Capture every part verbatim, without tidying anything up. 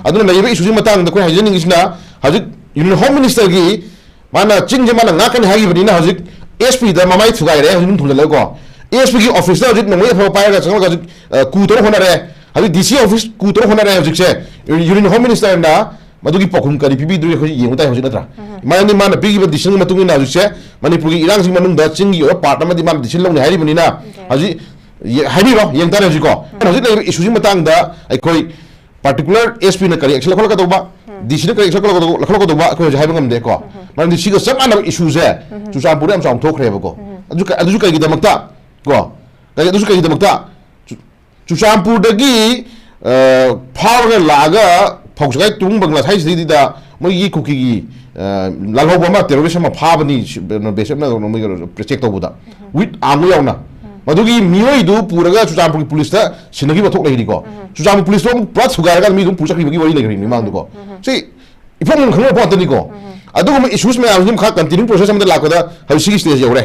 ꯑꯗꯨꯅ ꯂꯩꯔꯤꯕ ꯏꯁꯨꯁꯤ ꯃꯇꯥꯡꯗ ꯑꯩꯈꯣꯏ ꯍꯥꯏꯖꯅꯤꯡꯉꯤꯁꯤꯅ, ꯍꯧꯖꯤꯛ ꯌꯨꯅꯤꯌꯟ ꯍꯣꯝ ꯃꯤꯅꯤꯁꯇꯔꯒꯤ ꯃꯥꯅ ꯆꯤꯡꯁꯦ ꯃꯥꯅ ꯉꯥꯛꯀꯅꯤ ꯍꯥꯏꯈꯤꯕꯅꯤꯅ, ꯍꯧꯖꯤꯛ ꯑꯦꯁ ꯄꯤꯗ ꯃꯃꯥꯏ ꯊꯨꯒꯥꯏꯔꯦ, ꯍꯧꯖꯤꯛ ꯑꯗꯨꯝ ꯊꯣꯝꯖꯤꯜꯂꯒꯀꯣ, ꯑꯦꯁ ꯄꯤꯒꯤ ꯑꯣꯐꯤꯁꯇ ꯍꯧꯖꯤꯛ ꯅꯣꯡꯃꯩ ꯑꯐꯕ ꯄꯥꯏꯔꯒ ꯆꯪꯉꯒ ꯍꯧꯖꯤꯛ, ꯑ, ꯀꯨ ꯇꯧꯅ ꯍꯣꯠꯅꯔꯦ꯫ ꯍꯧꯖꯤꯛ ꯗꯤ ꯁꯤ ꯑꯣꯐꯤꯁ ꯀꯨ ꯇꯧꯅ ꯍꯣꯠꯅꯔꯦ꯫ ꯍꯧꯖꯤꯛꯁꯦ ꯌꯨꯅꯤꯌꯟ ꯍꯣꯝ ꯃꯤꯅꯤꯁꯇꯔꯅ ꯃꯗꯨꯒꯤ ꯄꯥꯎꯈꯨꯝ ꯀꯔꯤ ꯄꯤꯕꯤꯗꯣꯏꯅꯣ ꯑꯩꯈꯣꯏ ꯌꯦꯡꯕ ꯇꯥꯏ ꯍꯧꯖꯤꯛ, ꯅꯠꯇ꯭ꯔꯥ? ꯃꯔꯝꯗꯤ ꯃꯥꯅ ꯄꯤꯈꯤꯕ ꯗꯤꯁꯤꯖꯟꯒꯤ ꯃꯇꯨꯡ ꯏꯟꯅ ꯍꯧꯖꯤꯛꯁꯦ ꯃꯅꯤꯄꯨꯔꯒꯤ ꯏꯔꯥꯡꯁꯤꯒꯤ ꯃꯅꯨꯡꯗ ꯆꯤꯡꯒꯤ ꯑꯣꯏꯕ ꯄꯥꯔꯠ ꯑꯃꯗꯤ ꯃꯥꯅ ꯗꯤꯁꯤꯖꯟ ꯂꯧꯅꯤ ꯍꯥꯏꯔꯤꯕꯅꯤꯅ, ꯍꯧꯖꯤꯛ ꯌꯦ-, ꯍꯥꯏꯕꯤꯔꯣ, ꯌꯦꯡ ꯇꯥꯔꯦ ꯍꯧꯖꯤꯛꯀꯣ꯫ ꯍꯧꯖꯤꯛ ꯂꯩꯔꯤꯕ ꯏꯁꯨꯁꯤꯒꯤ ꯃꯇꯥꯡꯗ ꯑꯩꯈꯣꯏ ꯄꯥꯔꯇꯤꯀꯨꯂꯔ ꯑꯦꯁ ꯄꯤꯅ ꯀꯔꯤ ꯑꯦꯛꯁꯟ ꯂꯧꯈꯠꯂꯛꯀꯗꯧꯕ, ꯗꯤ ꯁꯤꯅ ꯀꯔꯤ ꯑꯦꯛꯁꯟ ꯂꯧꯈꯠꯂꯛꯀꯗꯧꯕ, ꯂꯧꯈꯠꯂꯛꯀꯗꯧꯕ ꯑꯩꯈꯣꯏ ꯍꯧꯖꯤꯛ ꯍꯥꯏꯕ ꯉꯝꯗꯦꯀꯣ꯫ ꯃꯔꯝꯗꯤ ꯁꯤꯒ ꯆꯞ ꯃꯥꯟꯅꯕ ꯏꯁꯨꯁꯦ ꯆꯨꯔꯆꯥꯟꯄꯨꯔꯗ ꯌꯥꯝ ꯆꯥꯎꯅ ꯊꯣꯛꯈ꯭ꯔꯦꯕꯀꯣ꯫ ꯑꯗꯨ ꯀ-, ꯑꯗꯨꯁꯨ ꯀꯩꯒꯤꯗꯃꯛꯇ ꯀꯣ? ꯀꯩ-, ꯑꯗꯨꯁꯨ ꯀꯩꯒꯤꯗꯃꯛꯇ? ꯆꯨ-, ꯆꯨꯔꯆꯥꯟꯄꯨꯔꯗꯒꯤ, ꯑ, ꯐꯥꯎꯔꯒ ꯂꯥꯛꯑꯒ ꯐꯧꯁꯒꯥꯏ ꯇꯨꯡ ꯕꯪꯒ꯭ꯂꯥ ꯁꯥꯏꯁꯤꯗꯩꯗꯨꯗ ꯃꯣꯏꯒꯤ ꯀꯨꯀꯤꯒꯤ, ꯑ, ꯂꯥꯜꯍꯧꯕ ꯑꯃ, ꯇꯦꯔꯣꯔꯤꯁ ꯑꯃ ꯐꯥꯕꯅꯤ, ꯁꯤ-, ꯀꯩꯅꯣ, ꯕꯤ ꯑꯦꯁ ꯑꯦꯐꯅ ꯃꯣꯏꯒꯤ ꯆꯦꯛ ꯇꯧꯕꯗ, ꯋꯤꯠ ꯑꯥꯔꯝꯒ ꯌꯥꯎꯅ꯫ ꯃꯗꯨꯒꯤ ꯃꯤꯑꯣꯏꯗꯨ ꯄꯨꯔꯒ ꯆꯨꯔꯆꯥꯟꯄꯨꯔꯒꯤ ꯄꯨꯂꯤꯁꯇ ꯁꯤꯟꯅꯈꯤꯕ ꯊꯣꯛ ꯂꯩꯔꯤꯀꯣ꯫ ꯆꯨꯔꯆꯥꯟꯄꯨꯔ ꯄꯨꯂꯤꯁꯇꯣ ꯑꯃꯨꯛ ꯄꯨꯔꯥ ꯊꯨꯒꯥꯏꯔꯒ ꯃꯤ ꯑꯗꯨꯝ ꯄꯨꯔ ꯆꯠꯈꯤꯕꯒꯤ ꯋꯥꯔꯤ ꯂꯩꯈ꯭ꯔꯤꯅꯤ ꯃꯃꯥꯡꯗꯀꯣ꯫ ꯁꯤ ꯏꯐꯣꯡ ꯐꯣꯡꯅ ꯈꯪꯅꯕ ꯄꯣꯠ ꯉꯥꯛꯇꯅꯤꯀꯣ꯫ ꯑꯗꯨꯒꯨꯝꯕ ꯏꯁꯨꯁ ꯃꯌꯥꯝꯁꯤ ꯑꯗꯨꯝ ꯈꯔ ꯀꯟꯇꯤꯅ꯭ꯌꯨ ꯄ꯭ꯔꯣꯁꯦꯁ ꯑꯃꯗ ꯂꯥꯛꯄꯗ ꯍꯧꯖꯤꯛ ꯁꯤꯒꯤ ꯁ꯭ꯇꯦꯖ ꯌꯧꯔꯦ꯫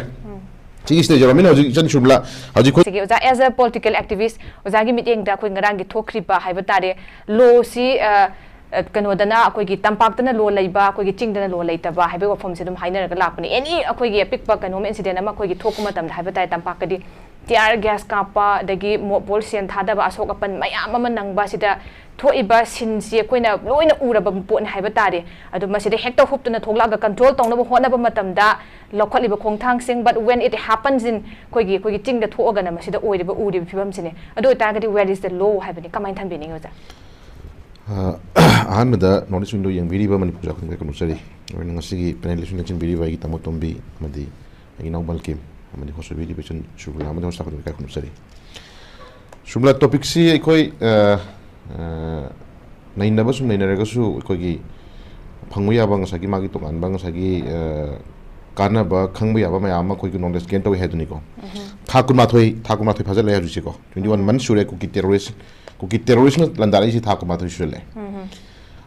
ꯁꯤꯒꯤ ꯁ꯭ꯇꯦꯖ ꯌꯧꯔꯕꯅꯤꯅ ꯍꯧꯖꯤꯛ ꯏꯆꯟ ꯁꯨꯔꯃꯤꯂꯥ, ꯍꯧꯖꯤꯛ ꯑꯩꯈꯣꯏ ꯁꯤꯒꯤ ꯑꯣꯖꯥ, as a political activist, ꯑꯣꯖꯥꯒꯤ ꯃꯤꯠꯌꯦꯡꯗ ꯑꯩꯈꯣꯏ ꯉꯔꯥꯡꯒꯤ ꯊꯣꯛꯈ꯭ꯔꯤꯕ ꯍꯥꯏꯕ ꯇꯥꯔꯦ, ꯂꯣꯁꯤ, ꯑ, ꯑ, ꯀꯩꯅꯣꯗꯅ ꯑꯩꯈꯣꯏꯒꯤ ꯇꯝꯄꯥꯛꯇꯅ ꯂꯣ ꯂꯩꯕ, ꯑꯩꯈꯣꯏꯒꯤ ꯆꯤꯡꯗꯅ ꯂꯣ ꯂꯩꯇꯕ ꯍꯥꯏꯕꯒꯤ ꯋꯥꯐꯝꯁꯦ ꯑꯗꯨꯝ ꯍꯥꯏꯅꯔꯒ ꯂꯥꯛꯄꯅꯦ꯫ ꯑꯦꯅꯤ ꯑꯩꯈꯣꯏꯒꯤ ꯑꯄꯤꯛꯄ ꯀꯩꯅꯣꯝ ꯏꯟꯁꯤꯗꯦꯟ ꯑꯃ ꯑꯩꯈꯣꯏꯒꯤ ꯊꯣꯛꯄ ꯃꯇꯝꯗ ꯍꯥꯏꯕ ꯇꯥꯔꯦ, ꯇꯝꯄꯥꯛꯇꯗꯤ ꯇꯤꯌꯥꯔ ꯒ꯭ꯌꯥꯁ ꯀꯥꯞꯄ, ꯑꯗꯒꯤ ꯃꯣꯞ ꯕꯣꯜ ꯁꯦꯟ ꯊꯥꯗꯕ, ꯑꯁꯣꯛ ꯑꯄꯟ ꯃꯌꯥꯝ ꯑꯃ ꯅꯪꯕ, ꯁꯤꯗ ꯊꯣꯛꯏꯕ ꯁꯤꯟꯁꯤ ꯑꯩꯈꯣꯏꯅ ꯂꯣꯏꯅ ꯎꯔꯕ ꯄꯣꯠꯅꯤ ꯍꯥꯏꯕ ꯇꯥꯔꯦ꯫ ꯑꯗꯨ ꯃꯁꯤꯗ ꯍꯦꯛꯇ ꯍꯨꯞꯇꯨꯅ ꯊꯣꯛꯂꯛꯑꯒ ꯀꯟꯇ꯭ꯔꯣꯜ ꯇꯧꯅꯕ ꯍꯣꯠꯅꯕ ꯃꯇꯝꯗ ꯂꯧꯈꯠꯂꯤꯕ ꯈꯣꯡꯊꯥꯡꯁꯤꯡ, but when it happens in ꯑꯩꯈꯣꯏꯒꯤ, ꯑꯩꯈꯣꯏꯒꯤ ꯆꯤꯡꯗ ꯊꯣꯛꯑꯒꯅ ꯃꯁꯤꯗ ꯑꯣꯏꯔꯤꯕ, ꯎꯔꯤꯕ ꯐꯤꯕꯝꯁꯤꯅꯦ꯫ ꯑꯗꯨ ꯑꯣꯏꯇꯥꯔꯒꯗꯤ where is the law ꯍꯥꯏꯕꯅꯤ, ꯀꯃꯥꯏꯅ ꯊꯝꯕꯤꯅꯤꯡꯉꯤ ꯑꯣꯖꯥ? ꯑ, ꯑꯍꯥꯟꯕꯗ North East Window ꯌꯦꯡꯕꯤꯔꯤꯕ ꯃꯅꯤꯄꯨꯔ ꯈꯨꯗꯤꯡꯃꯛ ꯅꯣꯛꯆꯔꯤ꯫ ꯂꯣꯏꯅ ꯉꯁꯤꯒꯤ ꯄꯦꯅꯦꯂꯤꯁꯁꯤꯡ ꯂꯦꯡꯁꯤꯟꯕꯤꯔꯤꯕ ꯑꯩꯒꯤ ꯇꯥꯃꯣ ꯇꯣꯝꯕꯤ ꯑꯃꯗꯤ ꯑꯩꯒꯤ ꯏꯅꯥꯎ ꯃꯜꯀꯤꯝ ꯑꯃꯗꯤ host ꯑꯣꯏꯕꯤꯔꯤꯕ ꯏꯆꯟ ꯁꯨꯔꯃꯤꯂꯥ ꯑꯃꯗꯤ host ꯇꯥꯈꯠꯄ ꯏꯀꯥꯏ ꯈꯨꯝꯅꯖꯔꯤ꯫ ꯁꯨꯔꯃꯤꯂꯥ, ꯇꯣꯄꯤꯛꯁꯤ ꯑꯩꯈꯣꯏ, ꯑ, ꯑ, ꯅꯩꯅꯕ ꯁꯨꯝ ꯅꯩꯅꯔꯒꯁꯨ ꯑꯩꯈꯣꯏꯒꯤ ꯐꯪꯕ ꯌꯥꯕ ꯉꯁꯥꯏꯒꯤ ꯃꯥꯒꯤ ꯇꯣꯉꯥꯟꯕ ꯉꯁꯥꯏꯒꯤ, ꯑ, ꯀꯥꯟꯅꯕ ꯈꯪꯕ ꯌꯥꯕ ꯃꯌꯥꯝ ꯑꯃ ꯑꯩꯈꯣꯏꯒꯤ ꯅꯣꯂꯦꯖ ꯒꯦꯟ ꯇꯧꯏ ꯍꯥꯏꯗꯨꯅꯤꯀꯣ꯫ ꯊꯥ ꯀꯨꯟꯃꯥꯊꯣꯏ, ꯊꯥ ꯀꯨꯟꯃꯥꯊꯣꯏ ꯐꯥꯖꯤꯜꯂꯛꯑꯦ ꯍꯧꯖꯤꯛꯁꯦꯀꯣ꯫ Twenty one months ꯁꯨꯔꯦ ꯀꯨꯀꯤ ꯇꯦꯔꯣꯔꯤꯁ, ꯀꯨꯀꯤ ꯇꯦꯔꯣꯔꯤꯁꯅ ꯂꯥꯟꯗꯥꯔꯛꯏꯁꯤ ꯊꯥ ꯀꯨꯟꯃꯥꯊꯣꯏ ꯁꯨꯖꯜꯂꯛꯑꯦ꯫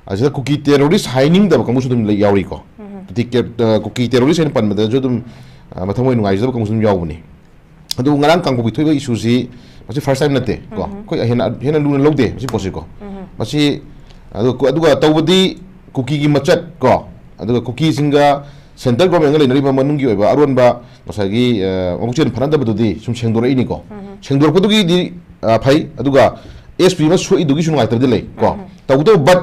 ꯑꯁꯤꯗ ꯀꯨꯀꯤ ꯇꯦꯔꯣꯔꯤꯁ ꯍꯥꯏꯅꯤꯡꯗꯕ ꯀꯥꯡꯕꯨꯁꯨ ꯑꯗꯨꯝ ꯂꯩ, ꯌꯥꯎꯔꯤꯀꯣ꯫ ꯀꯨꯀꯤ ꯇꯦ-, ꯑ, ꯀꯨꯀꯤ ꯇꯦꯔꯣꯔꯤꯁ ꯍꯥꯏꯅ ꯄꯟꯕꯗꯁꯨ ꯑꯗꯨꯝ, ꯑ, ꯃꯊꯃꯣꯏ ꯅꯨꯡꯉꯥꯏꯖꯗꯕ ꯀꯥꯡꯕꯨꯁꯨ ꯑꯗꯨꯝ ꯌꯥꯎꯕꯅꯤ꯫ ꯑꯗꯨ ꯉꯔꯥꯡ ꯀꯥꯡꯄꯣꯛꯄꯤ ꯊꯣꯛꯏꯕ ꯏꯁꯨꯁꯤ ꯃꯁꯤ ꯐꯥꯔꯁ ꯇꯥꯏꯝ ꯅꯠꯇꯦ ꯀꯣ꯫ ꯑꯩꯈꯣꯏ ꯍꯦꯟꯅ, ꯍꯦꯟꯅ ꯂꯨꯅ ꯂꯧꯗꯦ ꯃꯁꯤ ꯄꯣꯠꯁꯤꯀꯣ꯫ ꯃꯁꯤ ꯑꯗꯨꯒ ꯀꯨ-, ꯑꯗꯨꯒ ꯇꯧꯕꯗꯤ ꯀꯨꯀꯤꯒꯤ ꯃꯆꯠ ꯀꯣ, ꯑꯗꯨꯒ ꯀꯨꯀꯤꯁꯤꯡꯒ central governmentꯒ ꯂꯩꯅꯔꯤꯕ ꯃꯅꯨꯡꯒꯤ ꯑꯣꯏꯕ ꯑꯔꯣꯟꯕ ꯉꯁꯥꯏꯒꯤ, ꯑ, ꯃꯕꯨꯛꯆꯦꯜ ꯐꯅꯗꯕꯗꯨꯗꯤ ꯁꯨꯝ ꯁꯦꯡꯗꯣꯔꯛꯏꯅꯤꯀꯣ꯫ ꯎꯝ꯫ ꯁꯦꯡꯗꯣꯔꯛꯄꯗꯨꯒꯤꯗꯤ, ꯑ, ꯐꯩ꯫ ꯑꯗꯨꯒ SP ꯑꯃ ꯁꯣꯛꯏꯗꯨꯒꯤꯁꯨ ꯅꯨꯡꯉꯥꯏꯇꯕꯗꯤ ꯂꯩ ꯀꯣ꯫ ꯎꯝ꯫ ꯇꯧꯕꯇꯕꯨ, but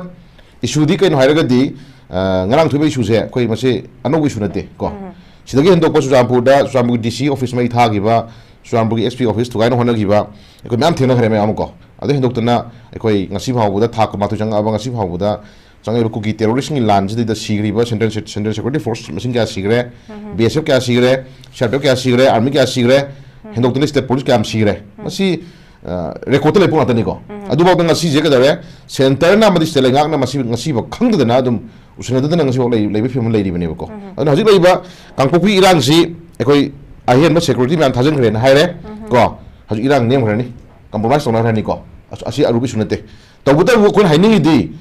issueꯗꯤ ꯀꯩꯅꯣ ꯍꯥꯏꯔꯒꯗꯤ, ꯑ, ꯉꯔꯥꯡ ꯊꯣꯛꯏꯕ issueꯁꯦ ꯑꯩꯈꯣꯏ ꯃꯁꯤ ꯑꯅꯧꯕ issue ꯅꯠꯇꯦ ꯀꯣ꯫ ꯎꯝ꯫ ꯁꯤꯗꯒꯤ ꯍꯦꯟꯗꯣꯛꯄ ꯆꯨꯔꯆꯥꯟꯄꯨꯔꯗ, ꯆꯨꯔꯆꯥꯟꯄꯨꯔꯒꯤ DC office ꯃꯩ ꯊꯥꯈꯤꯕ, ꯆꯨꯔꯆꯥꯟꯄꯨꯔꯒꯤ SP office ꯊꯨꯒꯥꯏꯅ ꯍꯣꯠꯅꯈꯤꯕ, ꯑꯩꯈꯣꯏ ꯃꯌꯥꯝ ꯊꯦꯡꯅꯈ꯭ꯔꯦ ꯃꯌꯥꯝ ꯑꯃ ꯀꯣ꯫ ꯑꯗꯨ ꯍꯦꯟꯗꯣꯛꯇꯅ ꯑꯩꯈꯣꯏ ꯉꯁꯤ ꯐꯥꯎꯕꯗ ꯊꯥ ꯀꯨꯟꯃꯥꯊꯣꯏ ꯆꯪꯉꯛꯑꯕ ꯉꯁꯤ ꯐꯥꯎꯕꯗ ꯆꯪꯉꯛꯏꯕ ꯀꯨꯀꯤ terroristꯁꯤꯡꯒꯤ ꯂꯥꯟꯁꯤꯗꯩꯗ ꯁꯤꯈ꯭ꯔꯤꯕ central, central security force ꯃꯁꯤꯡ ꯀꯌꯥ ꯁꯤꯈ꯭ꯔꯦ, ꯎꯝ꯫ BSF ꯀꯌꯥ ꯁꯤꯈ꯭ꯔꯦ, CRPF ꯀꯌꯥ ꯁꯤꯈ꯭ꯔꯦ, army ꯀꯌꯥ ꯁꯤꯈ꯭ꯔꯦ, ꯎꯝ꯫ ꯍꯦꯟꯗꯣꯛꯇꯅ state police ꯀꯌꯥ ꯁꯤꯈ꯭ꯔꯦ꯫ ꯎꯝ꯫ ꯃꯁꯤ, ꯑ, recordꯇ ꯂꯩꯕ ꯉꯥꯛꯇꯅꯤꯀꯣ꯫ ꯎꯝ꯫ ꯑꯗꯨꯐꯥꯎꯗ ꯉꯁꯤꯁꯦ ꯀꯩꯗꯧꯔꯦ? Centreꯅ ꯑꯃꯗꯤ state ꯂꯩꯉꯥꯛꯅ ꯃꯁꯤ ꯉꯁꯤꯐꯥꯎ ꯈꯪꯗꯗꯅ ꯑꯗꯨꯝ ꯎꯁꯤꯟꯅꯗꯗꯅ ꯉꯁꯤꯐꯥꯎ ꯂꯩ-, ꯂꯩꯕ ꯐꯤꯕꯝ ꯂꯩꯔꯤꯕꯅꯦꯕꯀꯣ꯫ ꯎꯝ꯫ ꯑꯗꯨꯅ ꯍꯧꯖꯤꯛ ꯂꯩꯔꯤꯕ ꯀꯥꯡꯄꯣꯛꯄꯤ ꯏꯔꯥꯡꯁꯤ ꯑꯩꯈꯣꯏ ꯑꯍꯦꯟꯕ security ꯃꯌꯥꯝ ꯊꯥꯖꯤꯟꯈ꯭ꯔꯦꯅ ꯍꯥꯏꯔꯦ ꯎꯝ꯫ ꯀꯣ꯫ ꯍꯧꯖꯤꯛ ꯏꯔꯥꯡ ꯅꯦꯝꯈ꯭ꯔꯅꯤ, compromise ꯇꯧꯅꯈ꯭ꯔꯅꯤꯀꯣ꯫ ꯑꯁ-, ꯑꯁꯤ ꯑꯔꯨꯕ issue ꯅꯠꯇꯦ꯫ ꯇꯧꯕꯇꯕꯨ ꯑꯩꯈꯣꯏꯅ ꯍꯥꯏꯅꯤꯡꯉꯤꯗꯤ,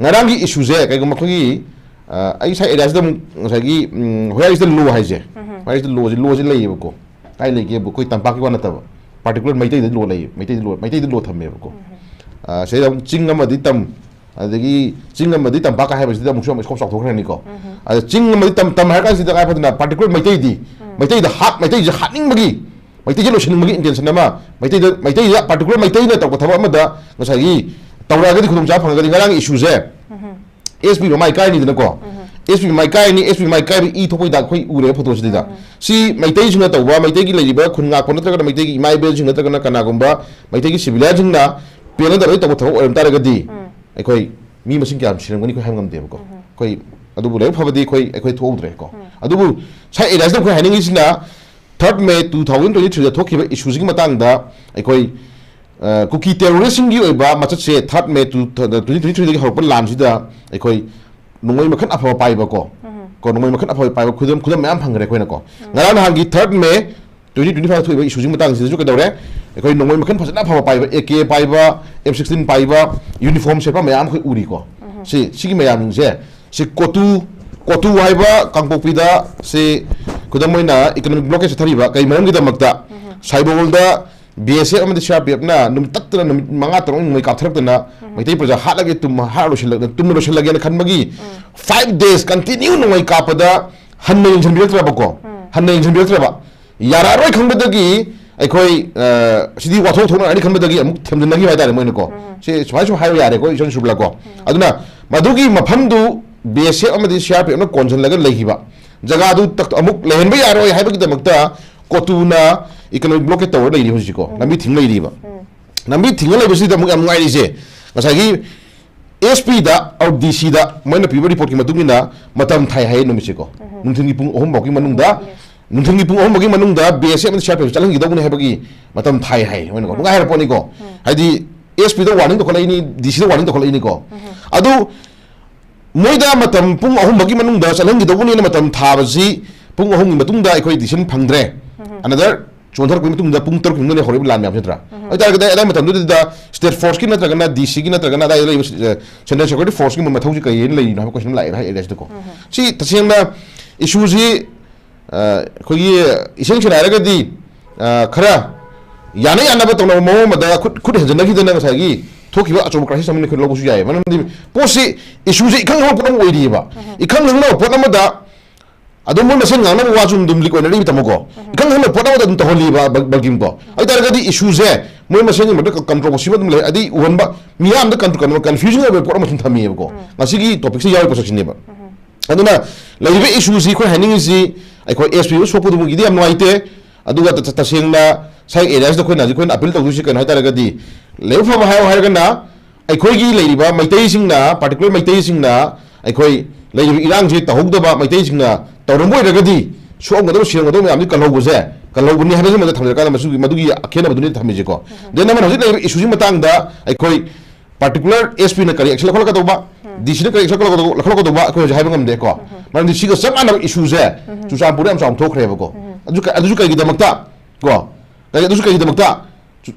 ꯉꯔꯥꯡꯒꯤ issueꯁꯦ ꯀꯩꯒꯨꯝꯕ ꯑꯩꯈꯣꯏꯒꯤ, ꯑ, ꯑꯩ ꯁꯥꯏ areaꯁꯤꯗ ꯑꯃꯨꯛ ꯉꯁꯥꯏꯒꯤ, ꯎꯝ, ꯍꯣꯌꯥꯏꯁꯤꯗ law ꯍꯥꯏꯁꯦ, ꯎꯝ꯫ ꯍꯣꯌꯥꯏꯁꯤꯗ lawꯁꯦ, lawꯁꯦ ꯂꯩꯌꯦꯕꯀꯣ꯫ ꯀꯥꯏ ꯂꯩꯒꯦꯕꯨ ꯑꯩꯈꯣꯏ ꯇꯝꯄꯥꯛꯀꯤ ꯋꯥ ꯅꯠꯇꯕ, particular ꯃꯩꯇꯩꯗ law ꯂꯩꯌꯦ, ꯃꯩꯇꯩꯗ law, ꯃꯩꯇꯩꯗ law ꯊꯝꯃꯦꯕꯀꯣ꯫ ꯎꯝ꯫ ꯑ, ꯁꯤꯗꯩꯗ ꯑꯃꯨꯛ ꯆꯤꯡ ꯑꯃꯗꯤ ꯇꯝ, ꯑꯗꯒꯤ ꯆꯤꯡ ꯑꯃꯗꯤ ꯇꯝꯄꯥꯛꯀ ꯍꯥꯏꯕꯁꯤꯗ ꯑꯃꯨꯛꯁꯨ ꯑꯃꯨꯛ scope ꯆꯥꯎꯊꯣꯛꯈ꯭ꯔꯅꯤꯀꯣ꯫ ꯎꯝ꯫ ꯑꯗ ꯆꯤꯡ ꯑꯃꯗꯤ ꯇꯝ, ꯇꯝ ꯍꯥꯏꯔ ꯀꯥꯟꯁꯤꯗ ꯉꯥꯏ ꯐꯗꯅ particular ꯃꯩꯇꯩꯗꯤ, ꯎꯝ꯫ ꯃꯩꯇꯩꯗ ꯍꯥꯠ-, ꯃꯩꯇꯩꯁꯦ ꯍꯥꯠꯅꯤꯡꯕꯒꯤ, ꯃꯩꯇꯩꯁꯦ ꯂꯣꯏꯁꯤꯟꯅꯤꯡꯕꯒꯤ intention ꯑꯃ, ꯃꯩꯇꯩꯗ, ꯃꯩꯇꯩꯗ particular ꯃꯩꯇꯩꯅ ꯇꯧꯕ ꯊꯕꯛ ꯑꯃꯗ ꯉꯁꯥꯏꯒꯤ ꯇꯧꯔꯛꯑꯒꯗꯤ ꯈꯨꯗꯣꯡꯆꯥꯕ ꯐꯪꯉꯒꯗꯤ ꯉꯔꯥꯡꯒꯤ issueꯁꯦ ꯎꯝ꯫ SP ꯃꯃꯥꯏ ꯀꯥꯏꯅꯤꯗꯅꯀꯣ꯫ ꯎꯝ꯫ SP ꯃꯃꯥꯏ ꯀꯥꯏꯅꯤ, SP ꯃꯃꯥꯏ ꯀꯥꯏꯕ ꯏ ꯊꯣꯛꯄꯩ ꯗꯥꯛ ꯑꯩꯈꯣꯏ ꯎꯔꯦꯕ photoꯁꯤꯗ꯫ ꯎꯝ꯫ ꯁꯤ ꯃꯩꯇꯩꯁꯤꯡꯅ ꯇꯧꯕ, ꯃꯩꯇꯩꯒꯤ ꯂꯩꯔꯤꯕ ꯈꯨꯟ ꯉꯥꯛꯄ ꯅꯠꯇ꯭ꯔꯒꯅ ꯃꯩꯇꯩꯒꯤ ꯏꯃꯥ ꯏꯕꯦꯜꯁꯤꯡ ꯅꯠꯇ꯭ꯔꯒꯅ ꯀꯅꯥꯒꯨꯝꯕ ꯃꯩꯇꯩꯒꯤ civilianꯁꯤꯡꯅ ꯄꯦꯟꯅꯗꯕꯩ ꯇꯧꯕ ꯊꯕꯛ ꯑꯣꯏꯔꯝ ꯇꯥꯔꯒꯗꯤ ꯎꯝ꯫ ꯑꯩꯈꯣꯏ ꯃꯤ ꯃꯁꯤꯡ ꯀꯌꯥꯝ ꯁꯤꯔꯝꯒꯅꯤ ꯑꯩꯈꯣꯏ ꯍꯥꯏꯕ ꯉꯝꯗꯦꯕꯀꯣ꯫ ꯎꯝ꯫ ꯑꯩꯈꯣꯏ ꯑꯗꯨꯕꯨ ꯂꯥꯏꯕꯛ ꯐꯕꯗꯤ ꯑꯩꯈꯣꯏ, ꯑꯩꯈꯣꯏ ꯊꯣꯛꯍꯧꯗ꯭ꯔꯦꯀꯣ꯫ ꯎꯝ꯫ ꯑꯗꯨꯕꯨ ꯁꯥꯏ areaꯁꯤꯗ ꯑꯩꯈꯣꯏ ꯍꯥꯏꯅꯤꯡꯉꯤꯁꯤꯅ third May two thousand twenty threeꯗ ꯊꯣꯛꯈꯤꯕ issueꯁꯤꯒꯤ ꯃꯇꯥꯡꯗ ꯑꯩꯈꯣꯏ, ꯑ, ꯀꯨꯀꯤ terroristꯁꯤꯡꯒꯤ ꯑꯣꯏꯕ ꯃꯆꯠꯁꯦ third May two, twenty twenty threeꯗꯒꯤ ꯍꯧꯔꯛꯄ ꯂꯥꯟꯁꯤꯗ ꯑꯩꯈꯣꯏ ꯅꯣꯡꯃꯩ ꯃꯈꯜ ꯑꯐꯕ ꯄꯥꯏꯕꯀꯣ, ꯎꯝ꯫ ꯀꯣ, ꯅꯣꯡꯃꯩ ꯃꯈꯜ ꯑꯐꯕ ꯄꯥꯏꯕ ꯈꯨꯗꯝ, ꯈꯨꯗꯝ ꯃꯌꯥꯝ ꯐꯪꯈ꯭ꯔꯦ ꯑꯩꯈꯣꯏꯅꯀꯣ꯫ ꯎꯝ꯫ ꯉꯔꯥꯡ ꯅꯍꯥꯟꯒꯤ third May twenty twenty five ꯊꯣꯛꯏꯕ issueꯁꯤꯒꯤ ꯃꯇꯥꯡꯁꯤꯗꯁꯨ ꯀꯩꯗꯧꯔꯦ? ꯑꯩꯈꯣꯏ ꯅꯣꯡꯃꯩ ꯃꯈꯜ ꯐꯖꯅ ꯑꯐꯕ ꯄꯥꯏꯕ, AK ꯄꯥꯏꯕ, M sixteen ꯄꯥꯏꯕ, uniform ꯁꯦꯠꯄ ꯃꯌꯥꯝ ꯑꯩꯈꯣꯏ ꯎꯔꯤꯀꯣ꯫ ꯎꯝ꯫ ꯁꯤ, ꯁꯤꯒꯤ ꯃꯌꯥꯝꯁꯦ, ꯁꯤ ꯀꯣꯇꯨ, ꯀꯣꯇꯨ ꯍꯥꯏꯕ ꯀꯥꯡꯄꯣꯛꯄꯤꯗ ꯁꯤ ꯈꯨꯗꯝ ꯑꯣꯏꯅ economic blockade ꯆꯠꯊꯔꯤꯕ ꯀꯩ ꯃꯔꯝꯒꯤꯗꯃꯛꯇ? ꯎꯝ꯫ ꯁꯥꯏꯕꯣꯜꯗ ꯕꯤ ꯑꯦꯁ ꯑꯦꯐ ꯑꯃꯗꯤ ꯁꯤ ꯑꯥꯔ ꯄꯤ ꯑꯦꯐꯅ ꯅꯨꯃꯤꯠ ꯇꯠꯇꯅ ꯅꯨꯃꯤꯠ ꯃꯉꯥ ꯇꯔꯨꯛ ꯅꯣꯡꯃꯩ ꯀꯥꯞꯊꯔꯛꯇꯅ ꯃꯩꯇꯩ ꯄ꯭ꯔꯖꯥ ꯍꯥꯠꯂꯒꯦ, ꯇꯨꯝ-, ꯍꯥꯠꯂ ꯂꯣꯏꯁꯤꯜꯂ-, ꯇꯨꯝꯅ ꯂꯣꯏꯁꯤꯜꯂꯒꯦꯅ ꯈꯟꯕꯒꯤ five days continue ꯅꯣꯡꯃꯩ ꯀꯥꯞꯄꯗ ꯍꯟꯅ ꯌꯦꯡꯁꯤꯟꯕꯤꯔꯛꯇ꯭ꯔꯕꯀꯣ, ꯍꯟꯅ ꯌꯦꯡꯁꯤꯟꯕꯤꯔꯛꯇ꯭ꯔꯕ, ꯌꯥꯔꯛꯑꯔꯣꯏ ꯈꯪꯕꯗꯒꯤ ꯑꯩꯈꯣꯏ, ꯑ, ꯁꯤꯗꯤ ꯋꯥꯊꯣꯛ ꯊꯣꯛꯅꯔꯅꯤ ꯈꯟꯕꯗꯒꯤ ꯑꯃꯨꯛ ꯊꯦꯝꯖꯤꯟꯅꯈꯤꯕ ꯍꯥꯏꯇꯥꯔꯦ ꯃꯣꯏꯅꯀꯣ꯫ ꯁꯤ ꯁꯨꯃꯥꯏ ꯁꯨꯝ ꯍꯥꯏꯕ ꯌꯥꯔꯦꯀꯣ, ꯏꯆꯟ ꯁꯨꯕꯂꯥꯀꯣ꯫ ꯑꯗꯨꯅ ꯃꯗꯨꯒꯤ ꯃꯐꯝꯗꯨ ꯕꯤ ꯑꯦꯁ ꯑꯦꯐ ꯑꯃꯗꯤ ꯁꯤ ꯑꯥꯔ ꯄꯤ ꯑꯦꯐꯅ ꯀꯣꯟꯁꯤꯜꯂꯒ ꯂꯩꯈꯤꯕ ꯖꯒꯥꯗꯨ ꯇꯛ-, ꯑꯃꯨꯛ ꯂꯩꯍꯟꯕ ꯌꯥꯔꯣꯏ ꯍꯥꯏꯕꯒꯤꯗꯃꯛꯇ ꯀꯣꯇꯨꯅ economic blockade ꯇꯧꯔ ꯂꯩꯔꯤ ꯍꯧꯖꯤꯛꯀꯣ, ꯂꯝꯕꯤ ꯊꯤꯡ ꯂꯩꯔꯤꯕ꯫ ꯂꯝꯕꯤ ꯊꯤꯡꯉ ꯂꯩꯕꯁꯤꯗ ꯑꯃꯨꯛ ꯌꯥꯝ ꯅꯨꯡꯉꯥꯏꯔꯤꯁꯦ, ꯉꯁꯥꯏꯒꯤ ꯑꯦꯁ ꯄꯤꯗ, ꯑꯣꯔ ꯗꯤ ꯁꯤꯗ ꯃꯣꯏꯅ ꯄꯤꯕ ꯔꯤꯄꯣꯔꯠꯀꯤ ꯃꯇꯨꯡ ꯏꯟꯅ ꯃꯇꯝ ꯊꯥꯏ ꯍꯥꯏꯌꯦ ꯅꯨꯃꯤꯠꯁꯦꯀꯣ꯫ ꯅꯨꯡꯊꯤꯜꯒꯤ ꯄꯨꯡ ꯑꯍꯨꯝ ꯐꯥꯎꯒꯤ ꯃꯅꯨꯡꯗ, ꯅꯨꯡꯊꯤꯜꯒꯤ ꯄꯨꯡ ꯑꯍꯨꯝ ꯐꯥꯎꯒꯤ ꯃꯅꯨꯡꯗ ꯕꯤ ꯑꯦꯁ ꯑꯦꯐ ꯑꯃꯗꯤ ꯁꯤ ꯑꯥꯔ ꯄꯤ ꯑꯦꯐ ꯆꯠꯍꯟꯈꯤꯗꯧꯕꯅꯤ ꯍꯥꯏꯕꯒꯤ ꯃꯇꯝ ꯊꯥꯏ ꯍꯥꯏ ꯃꯣꯏꯅꯀꯣ꯫ ꯅꯨꯡꯉꯥꯏ ꯍꯥꯏꯔ ꯄꯣꯠꯅꯤꯀꯣ꯫ ꯍꯥꯏꯗꯤ ꯑꯦꯁ ꯄꯤꯗ ꯋꯥꯔꯅꯤꯡ ꯇꯧꯈꯠꯂꯛꯏꯅꯤ, ꯗꯤ ꯁꯤꯗ ꯋꯥꯔꯅꯤꯡ ꯇꯧꯈꯠꯂꯛꯏꯅꯤꯀꯣ꯫ ꯑꯗꯨ ꯃꯣꯏꯗ ꯃꯇꯝ ꯄꯨꯡ ꯑꯍꯨꯝ ꯐꯥꯎꯒꯤ ꯃꯅꯨꯡꯗ ꯆꯠꯍꯟꯈꯤꯗꯧꯕꯅꯤꯅ ꯃꯇꯝ ꯊꯥꯕꯁꯤ ꯄꯨꯡ ꯑꯍꯨꯝꯒꯤ ꯃꯇꯨꯡꯗ ꯑꯩꯈꯣꯏ ꯗꯤꯁꯤꯖꯟ ꯐꯪꯗ꯭ꯔꯦ꯫ Another ꯆꯣꯟꯊꯔꯛꯄꯒꯤ ꯃꯇꯨꯡꯗ ꯄꯨꯡ ꯇꯔꯨꯛꯀꯤ ꯃꯅꯨꯡꯗ ꯍꯧꯔꯛꯏꯕ ꯂꯥꯟ ꯃꯌꯥꯝꯁꯤ ꯅꯠꯇ꯭ꯔꯥ? ꯑꯗꯨ ꯇꯥꯔꯒꯗꯤ ꯑꯗꯥꯏ ꯃꯇꯝꯗꯨꯗ ꯁ꯭ꯇꯦꯠ ꯐꯣꯔꯁꯀꯤ ꯅꯠꯇ꯭ꯔꯒꯅ ꯗꯤ ꯁꯤꯒꯤ ꯅꯠꯇ꯭ꯔꯒꯅ ꯑꯗꯥꯏꯗ ꯂꯩꯕ, ꯑ, ꯁꯦꯟꯇ꯭ꯔꯦꯜ ꯁꯦꯀ꯭ꯌꯨꯔꯤꯇꯤ ꯐꯣꯔꯁꯀꯤ ꯃꯊꯧꯁꯤ ꯀꯔꯤꯅ ꯂꯩꯔꯤꯅꯣ ꯍꯥꯏꯕ ꯀꯣꯏꯁꯟ ꯂꯥꯛꯑꯦꯕ ꯍꯥꯏ ꯑꯦꯔꯤꯌꯥꯁꯤꯗꯀꯣ꯫ ꯁꯤ ꯇꯁꯦꯡꯅ ꯏꯁꯨꯁꯤ, ꯑ, ꯑꯩꯈꯣꯏꯒꯤ ꯏꯁꯦꯡ ꯁꯦꯡꯅ ꯍꯥꯏꯔꯒꯗꯤ, ꯑ, ꯈꯔ ꯌꯥꯅ ꯌꯥꯅꯕ ꯇꯧꯅꯕ ꯃꯑꯣꯡ ꯑꯃꯗ ꯈꯨꯠ, ꯈꯨꯠ ꯍꯦꯟꯖꯟꯅꯈꯤꯗꯅ ꯉꯁꯥꯏꯒꯤ ꯊꯣꯛꯈꯤꯕ ꯑꯆꯧꯕ ꯀ꯭ꯔꯥꯏꯁꯤꯁ ꯑꯃꯅ ꯑꯩꯈꯣꯏ ꯂꯧꯕꯁꯨ ꯌꯥꯏ꯫ ꯃꯔꯝꯗꯤ ꯄꯣꯠꯁꯤ, ꯏꯁꯨꯁꯤ ꯏꯈꯪ ꯈꯪꯍꯧꯕ ꯄꯣꯠ ꯑꯃ ꯑꯣꯏꯔꯤꯑꯕ꯫ ꯏꯈꯪ ꯈꯪꯍꯧꯕ ꯄꯣꯠ ꯑꯃꯗ ꯑꯗꯨꯝ ꯃꯣꯏ ꯃꯁꯦꯟ ꯉꯥꯡꯅꯕ ꯋꯥꯁꯨ ꯑꯗꯨꯝ ꯂꯤꯛ ꯑꯣꯏꯅꯔꯤꯕ ꯇꯥꯃꯣꯀꯣ꯫ ꯏꯈꯪ ꯈꯪꯍꯧꯕ ꯄꯣꯠ ꯑꯃꯗ ꯑꯗꯨꯝ ꯇꯧꯍꯜꯂꯤꯕ ꯕꯜ-, ꯕꯜꯀꯤꯝꯀꯣ꯫ ꯑꯗꯨ ꯇꯥꯔꯒꯗꯤ ꯏꯁꯨꯁꯦ ꯃꯣꯏ ꯃꯁꯦꯟꯒꯤ ꯃꯔꯛꯇ ꯀꯟꯇ꯭ꯔꯣꯚꯔꯁꯤ ꯑꯗꯨꯝ ꯂꯩ, ꯑꯗꯩ ꯎꯍꯟꯕ ꯃꯤꯌꯥꯝꯗ ꯀꯟ-, ꯀꯟ-, ꯀꯟꯐ꯭ꯌꯨꯖꯟ ꯑꯣꯏꯕ ꯄꯣꯠ ꯑꯃ ꯁꯨꯝ ꯊꯝꯃꯤꯑꯕꯀꯣ꯫ ꯉꯁꯤꯒꯤ ꯇꯣꯄꯤꯛꯁꯦ ꯌꯥꯎꯔꯤꯕ ꯄꯣꯠꯁꯛꯁꯤꯅꯦꯕ꯫ ꯑꯗꯨꯅ ꯂꯩꯔꯤꯕ ꯏꯁꯨꯁꯤ ꯑꯩꯈꯣꯏ ꯍꯥꯏꯅꯤꯡꯉꯤꯁꯤ, ꯑꯩꯈꯣꯏ ꯑꯦꯁ ꯄꯤ ꯑꯣ ꯁꯣꯛꯄꯗꯨꯒꯤꯗꯤ ꯌꯥꯝ ꯅꯨꯡꯉꯥꯏꯇꯦ꯫ ꯑꯗꯨꯒ ꯇ-, ꯇ-, ꯇꯁꯦꯡꯅ ꯁ꯭ꯋꯥꯏ ꯑꯦꯔꯤꯌꯥꯁꯤꯗ ꯑꯩꯈꯣꯏꯅ ꯍꯧꯖꯤꯛ ꯑꯩꯈꯣꯏꯅ ꯑꯄꯤꯜ ꯇꯧꯗꯣꯏꯁꯤ ꯀꯩꯅꯣ ꯍꯥꯏ ꯇꯥꯔꯒꯗꯤ, ꯂꯥꯏꯕꯛ ꯐꯕ ꯍꯥꯏꯌꯣ ꯍꯥꯏꯔꯒꯅ ꯑꯩꯈꯣꯏꯒꯤ ꯂꯩꯔꯤꯕ ꯃꯩꯇꯩꯁꯤꯡꯅ, ꯄꯥꯔꯇꯤꯀꯨꯂꯔ ꯃꯩꯇꯩꯁꯤꯡꯅ ꯑꯩꯈꯣꯏ ꯂꯩꯔꯤꯕ ꯏꯔꯥꯡꯁꯤ ꯇꯧꯍꯧꯗꯕ, ꯃꯩꯇꯩꯁꯤꯡꯅ ꯇꯧꯔꯝꯕ ꯑꯣꯏꯔꯒꯗꯤ ꯁꯣꯛꯑꯝꯒꯗꯕ, ꯁꯤꯔꯝꯒꯗꯕ ꯃꯌꯥꯝꯗꯤ ꯀꯜꯍꯧꯕꯁꯦ, ꯀꯜꯍꯧꯕꯅꯤ ꯍꯥꯏꯕꯁꯤꯃꯗ ꯊꯝꯖꯔꯀꯥꯟꯗ ꯃꯁꯤꯒꯤ, ꯃꯗꯨꯒꯤ ꯑꯈꯦꯟꯅꯕꯗꯨꯅꯤ ꯊꯝꯃꯤꯁꯦꯀꯣ꯫ Then ꯑꯃꯅ ꯍꯧꯖꯤꯛ ꯂꯩꯔꯤꯕ ꯏꯁꯨꯁꯤ ꯃꯇꯥꯡꯗ ꯑꯩꯈꯣꯏ ꯄꯥꯔꯇꯤꯀꯨꯂꯔ ꯑꯦꯁ ꯄꯤꯅ ꯀꯔꯤ ꯑꯦꯛꯁꯟ ꯂꯧꯈꯠꯂꯛꯀꯗꯧꯕ, ꯗꯤ ꯁꯤꯅ ꯀꯔꯤ ꯑꯦꯛꯁꯟ ꯂꯧꯈꯠꯂꯛꯀꯗꯧꯕ, ꯂꯧꯈꯠꯂꯛꯀꯗꯧꯕ ꯑꯩꯈꯣꯏ ꯍꯧꯖꯤꯛ ꯍꯥꯏꯕ ꯉꯝꯗꯦꯀꯣ꯫ ꯃꯔꯝꯗꯤ ꯁꯤꯒ ꯆꯞ ꯃꯥꯟꯅꯕ ꯏꯁꯨꯁꯦ ꯆꯨꯔꯆꯥꯟꯄꯨꯔꯗ ꯌꯥꯝ ꯆꯥꯎꯅ ꯊꯣꯛꯈ꯭ꯔꯦꯕꯀꯣ꯫ ꯑꯗꯨ ꯀ-, ꯑꯗꯨꯁꯨ ꯀꯩꯒꯤꯗꯃꯛꯇ ꯀꯣ? ꯀꯔꯤ, ꯑꯗꯨꯁꯨ ꯀꯩꯒꯤꯗꯃꯛꯇ? ꯆꯨ-,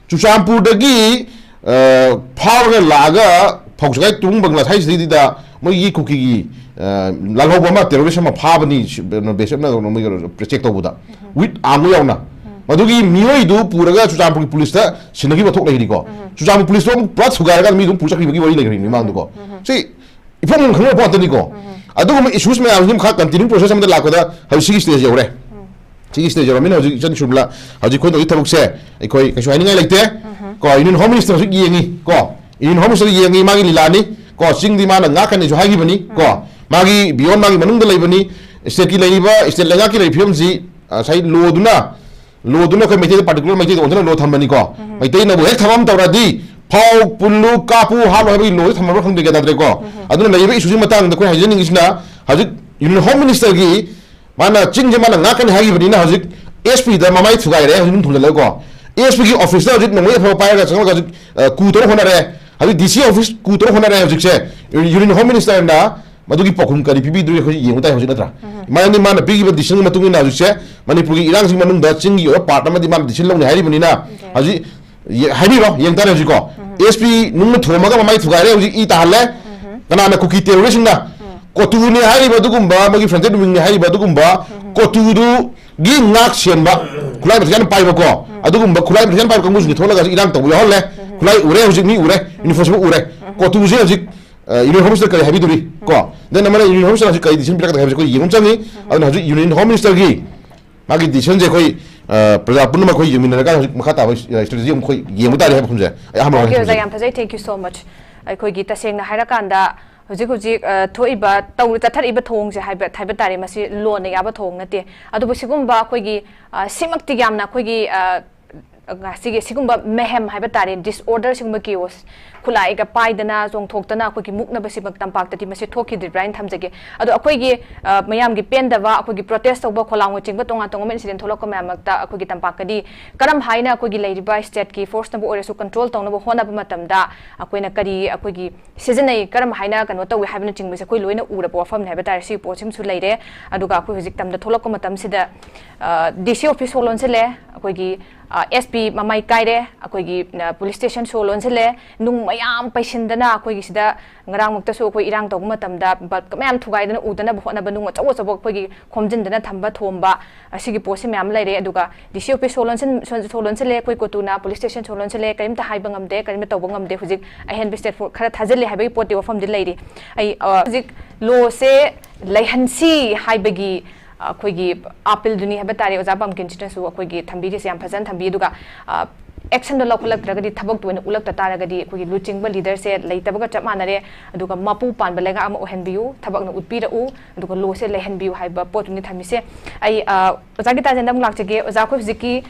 ꯆꯨꯔꯆꯥꯟꯄꯨꯔꯗꯒꯤ, ꯑ, ꯐꯥꯎꯔꯒ ꯂꯥꯛꯑꯒ ꯐꯧꯁꯒꯥꯏ ꯇꯨꯡ ꯕꯪꯒ꯭ꯂꯥ ꯁꯥꯏꯁꯤꯗꯩꯗ ꯃꯣꯏꯒꯤ ꯀꯨꯀꯤꯒꯤ, ꯑ, ꯂꯥꯜꯍꯧꯕ ꯑꯃ, ꯇꯦꯔꯣꯔꯤꯁ ꯑꯃ ꯐꯥꯕꯅꯤ, ꯁꯤ-, ꯀꯩꯅꯣ, ꯕꯤ ꯑꯦꯁ ꯑꯦꯐꯅ ꯀꯩꯅꯣ, ꯃꯣꯏꯒꯤ ꯆꯦꯛ ꯇꯧꯕꯗ꯫ With arm ꯌꯥꯎꯅ꯫ ꯃꯗꯨꯒꯤ ꯃꯤꯑꯣꯏꯗꯨ ꯄꯨꯔꯒ ꯆꯨꯔꯆꯥꯟꯄꯨꯔꯒꯤ ꯄꯨꯂꯤꯁꯇ ꯁꯤꯟꯅꯈꯤꯕ ꯊꯣꯛ ꯂꯩꯔꯤꯀꯣ꯫ ꯆꯨꯔꯆꯥꯟꯄꯨꯔ ꯄꯨꯂꯤꯁꯇꯣ ꯑꯃꯨꯛ ꯄꯨꯔꯥ ꯊꯨꯒꯥꯏꯔꯒ ꯃꯤ ꯑꯗꯨꯝ ꯄꯨ ꯆꯠꯈꯤꯕꯒꯤ ꯋꯥꯔꯤ ꯂꯩꯈ꯭ꯔꯤꯅꯤ ꯃꯃꯥꯡꯗꯀꯣ꯫ ꯁꯤ ꯏꯐꯣꯡ ꯐꯣꯡ ꯈꯪꯅꯕ ꯄꯣꯠꯇꯅꯤꯀꯣ꯫ ꯑꯗꯨꯒꯨꯝꯕ ꯏꯁꯨꯁ ꯃꯌꯥꯝꯁꯤ ꯃꯈꯥ ꯀꯟꯇꯤꯅ꯭ꯌꯨ ꯄ꯭ꯔꯣꯁꯦꯁ ꯑꯃꯗ ꯂꯥꯛꯄꯗ ꯍꯧꯖꯤꯛ ꯁꯤꯒꯤ ꯁ꯭ꯇꯦꯖ ꯌꯧꯔꯦ꯫ ꯁꯤꯒꯤ ꯁ꯭ꯇꯦꯖ ꯌꯧꯔꯕꯅꯤꯅ ꯍꯧꯖꯤꯛ ꯏꯆꯟ ꯁꯨꯔꯃꯤꯂꯥ, ꯍꯧꯖꯤꯛ ꯑꯩꯈꯣꯏ ꯇꯧꯔꯤ ꯊꯕꯛꯁꯦ ꯑꯩꯈꯣꯏ ꯀꯩꯁꯨ ꯍꯥꯏꯅꯤꯡꯉꯥꯏ ꯂꯩꯇꯦ꯫ ꯀꯣ, ꯌꯨꯅꯤꯌꯟ ꯍꯣꯝ ꯃꯤꯅꯤꯁꯇꯔ ꯍꯧꯖꯤꯛ ꯌꯦꯡꯉꯤ ꯀꯣ꯫ ꯌꯨꯅꯤꯌꯟ ꯍꯣꯝ ꯃꯤꯅꯤꯁꯇꯔ ꯌꯦꯡꯉꯤ, ꯃꯥꯒꯤ ꯂꯤꯂꯥꯅꯤ ꯀꯣ꯫ ꯆꯤꯡꯗꯤ ꯃꯥꯅ ꯉꯥꯛꯀꯅꯤꯁꯨ ꯍꯥꯏꯈꯤꯕꯅꯤ ꯀꯣ꯫ ꯃꯥꯒꯤ ꯕꯤꯌꯣꯟ ꯃꯥꯒꯤ ꯃꯅꯨꯡꯗ ꯂꯩꯕꯅꯤ꯫ ꯁ꯭ꯇꯦꯠꯀꯤ ꯂꯩꯔꯤꯕ, ꯁ꯭ꯇꯦꯠ ꯂꯩꯉꯥꯛꯀꯤ ꯂꯩꯔꯤꯕ ꯐꯤꯕꯝꯁꯤ ꯉꯁꯥꯏ ꯂꯣꯗꯨꯅ, ꯂꯣꯗꯨꯅ ꯑꯩꯈꯣꯏ ꯃꯩꯇꯩꯗ, ꯄꯥꯔꯇꯤꯀꯨꯂꯔ ꯃꯩꯇꯩꯗ ꯑꯣꯟꯁꯤꯟꯅ ꯂꯣ ꯊꯝꯕꯅꯤꯀꯣ꯫ ꯃꯩꯇꯩꯅꯕꯨ ꯍꯦꯛ ꯊꯕꯛ ꯑꯃ ꯇꯧꯔꯗꯤ ꯐꯥꯎ, ꯄꯨꯜꯂꯨ, ꯀꯥꯞꯄꯨ, ꯍꯥꯠꯂꯨ ꯍꯥꯏꯕꯒꯤ ꯂꯣꯗꯤ ꯊꯝꯃꯕ꯭ꯔꯥ ꯈꯪꯗꯦ, ꯒ꯭ꯌꯥꯟ ꯇꯥꯗ꯭ꯔꯦꯀꯣ꯫ ꯑꯗꯨꯅ ꯂꯩꯔꯤꯕ ꯏꯁꯨꯁꯤꯒꯤ ꯃꯇꯥꯡꯗ ꯑꯩꯈꯣꯏ ꯍꯥꯏꯖꯅꯤꯡꯉꯤꯁꯤꯅ, ꯍꯧꯖꯤꯛ ꯌꯨꯅꯤꯌꯟ ꯍꯣꯝ ꯃꯤꯅꯤꯁꯇꯔꯒꯤ ꯃꯥꯅ ꯆꯤꯡꯁꯦ ꯃꯥꯅ ꯉꯥꯛꯀꯅꯤ ꯍꯥꯏꯈꯤꯕꯅꯤꯅ ꯍꯧꯖꯤꯛ ꯑꯦꯁ ꯄꯤꯗ ꯃꯃꯥꯏ ꯊꯨꯒꯥꯏꯔꯦ, ꯍꯧꯖꯤꯛ ꯑꯗꯨꯝ ꯊꯣꯝꯖꯤꯜꯂꯒꯀꯣ꯫ ꯑꯦꯁ ꯄꯤꯒꯤ ꯑꯣꯐꯤꯁꯇ ꯍꯧꯖꯤꯛ ꯅꯣꯡꯃꯩ ꯑꯐꯕ ꯄꯥꯏꯔꯒ ꯆꯪꯉꯒ ꯍꯧꯖꯤꯛ, ꯑ, ꯀꯨ ꯇꯧꯅ ꯍꯣꯠꯅꯔꯦ꯫ ꯍꯧꯖꯤꯛ ꯗꯤ ꯁꯤ ꯑꯣꯐꯤꯁ ꯀꯨ ꯇꯧꯅ ꯍꯣꯠꯅꯔꯦ ꯍꯧꯖꯤꯛꯁꯦ꯫ ꯌꯨꯅꯤꯌꯟ ꯍꯣꯝ ꯃꯤꯅꯤꯁꯇꯔꯅ ꯃꯗꯨꯒꯤ ꯄꯥꯎꯈꯨꯝ ꯀꯔꯤ ꯄꯤꯕꯤꯗꯣꯏꯅꯣ ꯑꯩꯈꯣꯏ ꯌꯦꯡꯕ ꯇꯥꯏ ꯍꯧꯖꯤꯛ, ꯅꯠꯇ꯭ꯔꯥ? ꯃꯔꯝꯗꯤ ꯃꯥꯅ ꯄꯤꯈꯤꯕ ꯗꯤꯁꯤꯖꯟꯒꯤ ꯃꯇꯨꯡ ꯏꯟꯅ ꯍꯧꯖꯤꯛꯁꯦ ꯃꯅꯤꯄꯨꯔꯒꯤ ꯏꯔꯥꯡꯁꯤꯒꯤ ꯃꯅꯨꯡꯗ ꯆꯤꯡꯒꯤ ꯑꯣꯏꯕ ꯄꯥꯔꯠ ꯑꯃꯗꯤ ꯃꯥꯅ ꯗꯤꯁꯤꯖꯟ ꯂꯧꯅꯤ ꯍꯥꯏꯔꯤꯕꯅꯤꯅ ꯍꯧꯖꯤꯛ ꯌꯦ-, ꯍꯥꯏꯕꯤꯔꯣ, ꯌꯦꯡ ꯇꯥꯔꯦ ꯍꯧꯖꯤꯛꯀꯣ꯫ ꯑꯦꯁ ꯄꯤ ꯅꯨꯡꯅ ꯊꯣꯝꯃꯒ ꯃꯃꯥꯏ ꯊꯨꯒꯥꯏꯔꯦ, ꯍꯧꯖꯤꯛ ꯏ ꯇꯥꯍꯜꯂꯦ꯫ ꯀꯅꯥꯅ? ꯀꯨꯀꯤ ꯇꯦꯔꯣꯔꯤꯁꯁꯤꯡꯅ꯫ ꯀꯣꯇꯨꯅꯦ ꯍꯥꯏꯔꯤꯕ ꯑꯗꯨꯒꯨꯝꯕ, ꯃꯣꯏꯒꯤ ꯐ꯭ꯔꯟꯇꯦꯠ ꯋꯤꯡꯅꯦ ꯍꯥꯏꯔꯤꯕ ꯑꯗꯨꯒꯨꯝꯕ ꯀꯣꯇꯨꯗꯨꯒꯤ ꯉꯥꯛ ꯁꯦꯟꯕ ꯈꯨꯠꯂꯥꯏ ꯃꯊꯦꯜ ꯄꯥꯏꯕꯀꯣ, ꯑꯗꯨꯒꯨꯝꯕ ꯈꯨꯠꯂꯥꯏ ꯃꯊꯦꯜ ꯄꯥꯏꯕ ꯀꯥꯡꯕꯨꯁꯤꯡꯁꯦ ꯊꯣꯛꯂꯒ ꯍꯧꯖꯤꯛ ꯏꯔꯥꯡ ꯇꯧꯕ ꯌꯥꯎꯍꯜꯂꯦ꯫ ꯈꯨꯠꯂꯥꯏ ꯎꯔꯦ, ꯍꯧꯖꯤꯛ ꯃꯤ ꯎꯔꯦ, ꯌꯨꯅꯤꯐꯣꯔꯝ ꯁꯦꯠꯄ ꯎꯔꯦ꯫ ꯀꯣꯇꯨꯁꯦ ꯍꯧꯖꯤꯛ, ꯑ, ꯌꯨꯅꯤꯌꯟ ꯍꯣꯝ ꯃꯤꯅꯤꯁꯇꯔ ꯀꯔꯤ ꯍꯥꯏꯕꯤꯗꯣꯔꯤ ꯀꯣ? ꯗꯦꯟ ꯑꯃꯅ ꯌꯨꯅꯤꯌꯟ ꯍꯣꯝ ꯃꯤꯅꯤꯁꯇꯔ ꯍꯧꯖꯤꯛ ꯀꯔꯤ ꯗꯤꯁꯤꯖꯟ ꯄꯤꯔꯛꯀꯗꯒꯦ ꯍꯥꯏꯕꯁꯦ ꯑꯩꯈꯣꯏ ꯌꯦꯡꯕ ꯑꯃ ꯆꯪꯉꯤ꯫ ꯑꯗꯨꯅ ꯍꯧꯖꯤꯛ ꯌꯨꯅꯤꯌꯟ ꯍꯣꯝ ꯃꯤꯅꯤꯁꯇꯔꯒꯤ ꯃꯥꯒꯤ ꯗꯤꯁꯤꯖꯟꯁꯦ ꯑꯩꯈꯣꯏ, ꯑ, ꯄ꯭ꯔꯖꯥ ꯄꯨꯝꯅꯃꯛ ꯑꯩꯈꯣꯏ ꯌꯦꯡꯃꯤꯟꯅꯔꯀꯥꯟꯗ ꯍꯧꯖꯤꯛ ꯃꯈꯥ ꯇꯥꯕ, ꯑ, ꯁ꯭ꯇ꯭ꯔꯦꯇꯦꯖꯤ ꯑꯃꯨꯛ ꯑꯩꯈꯣꯏ ꯌꯦꯡꯕ ꯇꯥꯔꯦ ꯍꯥꯏꯕ ꯈꯨꯝꯖꯩ꯫ ꯑꯩ ꯑꯍꯥꯟꯕ ꯑꯣꯀꯦ, ꯋꯥꯍꯪ ꯑꯣꯖꯥ, ꯊꯝꯖꯒꯦ꯫ ꯌꯥꯝ ꯐꯖꯩ, thank you so much꯫ ꯑꯩꯈꯣꯏꯒꯤ ꯇꯁꯦꯡꯅ ꯍꯥꯏꯔꯀꯥꯟꯗ ꯍꯧꯖꯤꯛ ꯍꯧꯖꯤꯛ, ꯑ, ꯊꯣꯛꯏꯕ, ꯇꯧ-, ꯆꯠꯊꯔꯛꯏꯕ ꯊꯧꯑꯣꯡꯁꯦ ꯍꯥꯏꯕ, ꯍꯥꯏꯕ ꯇꯥꯔꯦ, ꯃꯁꯤ ꯂꯣꯟꯅ ꯌꯥꯕ ꯊꯧꯑꯣꯡ ꯅꯠꯇꯦ꯫ ꯑꯗꯨꯕꯨ ꯁꯤꯒꯨꯝꯕ ꯑꯩꯈꯣꯏꯒꯤ, ꯑ, ꯁꯤꯃꯛꯇꯤ ꯌꯥꯝꯅ ꯑꯩꯈꯣꯏꯒꯤ, ꯑ, ꯉꯁꯤꯒꯤ ꯁꯤꯒꯨꯝꯕ ꯃꯦꯍꯦꯝ ꯍꯥꯏꯕ ꯇꯥꯔꯦ, ꯗꯤꯁꯑꯣꯔꯗꯔ, ꯁꯤꯒꯨꯝꯕ ꯀꯤꯑꯣꯁ, ꯈꯨꯠꯂꯥꯏꯒ ꯄꯥꯏꯗꯅ ꯆꯣꯡꯊꯣꯛꯇꯅ ꯑꯩꯈꯣꯏꯒꯤ ꯃꯨꯛꯅꯕꯁꯤꯃꯛ ꯇꯝꯄꯥꯛꯇꯗꯤ ꯃꯁꯤ ꯊꯣꯛꯈꯤꯗ꯭ꯔꯤꯕ꯭ꯔꯥ ꯍꯥꯏꯅ ꯊꯝꯖꯒꯦ꯫ ꯑꯗꯣ ꯑꯩꯈꯣꯏꯒꯤ, ꯑ, ꯃꯌꯥꯝꯒꯤ ꯄꯦꯟꯗꯕ, ꯑꯩꯈꯣꯏꯒꯤ ꯄ꯭ꯔꯣꯇꯦꯁ ꯇꯧꯕ, ꯈꯣꯂꯥꯡꯅꯆꯤꯡꯕ ꯇꯣꯉꯥꯟ ꯇꯣꯉꯥꯟꯕ ꯏꯟꯁꯤꯗꯦꯟ ꯊꯣꯛꯂꯛꯄ ꯃꯌꯥꯝ ꯃꯔꯛꯇ ꯑꯩꯈꯣꯏꯒꯤ ꯇꯝꯄꯥꯛꯇꯗꯤ ꯀꯔꯝ ꯍꯥꯏꯅ ꯑꯩꯈꯣꯏꯒꯤ ꯂꯩꯔꯤꯕ ꯁ꯭ꯇꯦꯠꯀꯤ ꯐꯣꯔꯁꯅꯕꯨ ꯑꯣꯏꯔꯁꯨ ꯀꯟꯇ꯭ꯔꯣꯜ ꯇꯧꯅꯕ ꯍꯣꯠꯅꯕ ꯃꯇꯝꯗ ꯑꯩꯈꯣꯏꯅ ꯀꯔꯤ ꯑꯩꯈꯣꯏꯒꯤ ꯁꯤꯖꯤꯟꯅꯩ, ꯀꯔꯝ ꯍꯥꯏꯅ ꯀꯩꯅꯣ ꯇꯧꯏ ꯍꯥꯏꯕꯅꯆꯤꯡꯕꯁꯦ ꯑꯩꯈꯣꯏ ꯂꯣꯏꯅ ꯎꯔꯕ ꯋꯥꯐꯝꯅꯤ ꯍꯥꯏꯕ ꯇꯥꯔꯦ꯫ ꯁꯤꯒꯤ ꯄꯣꯠꯁꯤꯃꯁꯨ ꯂꯩꯔꯦ꯫ ꯑꯗꯨꯒ ꯑꯩꯈꯣꯏ ꯍꯧꯖꯤꯛ ꯇꯝꯗ ꯊꯣꯛꯂꯛꯄ ꯃꯇꯝꯁꯤꯗ, ꯑ, ꯗꯤ ꯁꯤ ꯑꯣꯐꯤꯁ ꯊꯣꯡ ꯂꯣꯟꯁꯤꯜꯂꯦ, ꯑꯩꯈꯣꯏꯒꯤ ꯑꯦꯁ ꯄꯤ ꯃꯃꯥꯏ ꯀꯥꯏꯔꯦ, ꯑꯩꯈꯣꯏꯒꯤ ꯄꯨꯂꯤꯁ ꯁ꯭ꯇꯦꯁꯟ ꯁꯣ ꯂꯣꯟꯁꯤꯜꯂꯦ, ꯅꯨꯡ ꯃꯌꯥꯝ ꯄꯩꯁꯤꯟꯗꯅ ꯑꯩꯈꯣꯏꯒꯤ ꯁꯤꯗ ꯉꯔꯥꯡꯃꯛꯇꯁꯨ ꯑꯩꯈꯣꯏ ꯏꯔꯥꯡ ꯇꯧꯕ ꯃꯇꯝꯗ ꯕꯜꯕ ꯃꯌꯥꯝ ꯊꯨꯒꯥꯏꯗꯅ ꯎꯗꯅꯕ ꯍꯣꯠꯅꯕ, ꯅꯨꯡ ꯑꯆꯧ ꯑꯆꯧꯕ ꯑꯩꯈꯣꯏꯒꯤ ꯈꯣꯝꯖꯤꯟꯗꯅ ꯊꯝꯕ ꯊꯣꯝꯕ, ꯑꯁꯤꯒꯤ ꯄꯣꯠꯁꯤ ꯃꯌꯥꯝ ꯂꯩꯔꯦ꯫ ꯑꯗꯨꯒ ꯗꯤ ꯁꯤ ꯑꯣꯐꯤꯁ ꯁꯣ ꯂꯣꯟꯁꯤꯟ-, ꯁꯣ-, ꯁꯣ ꯂꯣꯟꯁꯤꯜꯂꯦ, ꯑꯩꯈꯣꯏ ꯀꯣꯇꯨꯅ ꯄꯨꯂꯤꯁ ꯁ꯭ꯇꯦꯁꯟ ꯁꯣ ꯂꯣꯟꯁꯤꯜꯂꯦ, ꯀꯔꯤꯝꯇ ꯍꯥꯏꯕ ꯉꯝꯗꯦ, ꯀꯔꯤꯝꯇ ꯇꯧꯕ ꯉꯝꯗꯦ꯫ ꯍꯧꯖꯤꯛ ꯑꯍꯦꯟꯕ ꯁ꯭ꯇꯦꯠ ꯐꯣꯔꯁ ꯈꯔ ꯊꯥꯖꯤꯜꯂꯦ ꯍꯥꯏꯕꯒꯤ ꯄꯣꯠꯇꯤ ꯋꯥꯐꯝꯗꯤ ꯂꯩꯔꯤ꯫ ꯑꯩ, ꯑ, ꯍꯧꯖꯤꯛ ꯂꯣꯁꯦ ꯂꯩꯍꯟꯁꯤ ꯍꯥꯏꯕꯒꯤ ꯑꯩꯈꯣꯏꯒꯤ ꯑꯥꯄꯤꯜꯗꯨꯅꯤ ꯍꯥꯏꯕ ꯇꯥꯔꯦ꯫ ꯑꯣꯖꯥ ꯄꯝꯀꯤꯟꯁꯤꯅꯁꯨ ꯑꯩꯈꯣꯏꯒꯤ ꯊꯝꯕꯤꯔꯤꯁꯦ ꯌꯥꯝ ꯐꯖꯅ ꯊꯝꯕꯤ꯫ ꯑꯗꯨꯒ, ꯑ, ꯑꯦꯛꯁꯟꯗꯣ ꯂꯧꯈꯠꯂꯛꯇ꯭ꯔꯒꯗꯤ, ꯊꯕꯛꯇ ꯑꯣꯏꯅ ꯎꯠꯂꯛꯇ ꯇꯥꯔꯒꯗꯤ, ꯑꯩꯈꯣꯏꯒꯤ ꯂꯨꯆꯤꯡꯕ ꯂꯤꯗꯔꯁꯦ ꯂꯩꯇꯕꯒ ꯆꯞ ꯃꯥꯟꯅꯔꯦ꯫ ꯑꯗꯨꯒ ꯃꯄꯨ ꯄꯥꯟꯕ ꯂꯩꯉꯥꯛ ꯑꯃ ꯑꯣꯏꯍꯟꯕꯤꯌꯨ, ꯊꯕꯛꯅ ꯎꯠꯄꯤꯔꯛꯎ, ꯑꯗꯨꯒ ꯂꯣꯁꯦ ꯂꯩꯍꯟꯕꯤꯌꯨ ꯍꯥꯏꯕ ꯄꯣꯠꯇꯨꯅꯤ ꯊꯝꯃꯤꯁꯦ꯫ ꯑꯩ, ꯑ, ꯑꯣꯖꯥꯒꯤ ꯇꯥꯖꯦꯟꯗ ꯑꯃꯨꯛ ꯂꯥꯛꯆꯒꯦ꯫ ꯑꯣꯖꯥ, ꯑꯩꯈꯣꯏ ꯍꯧꯖꯤꯛꯀꯤ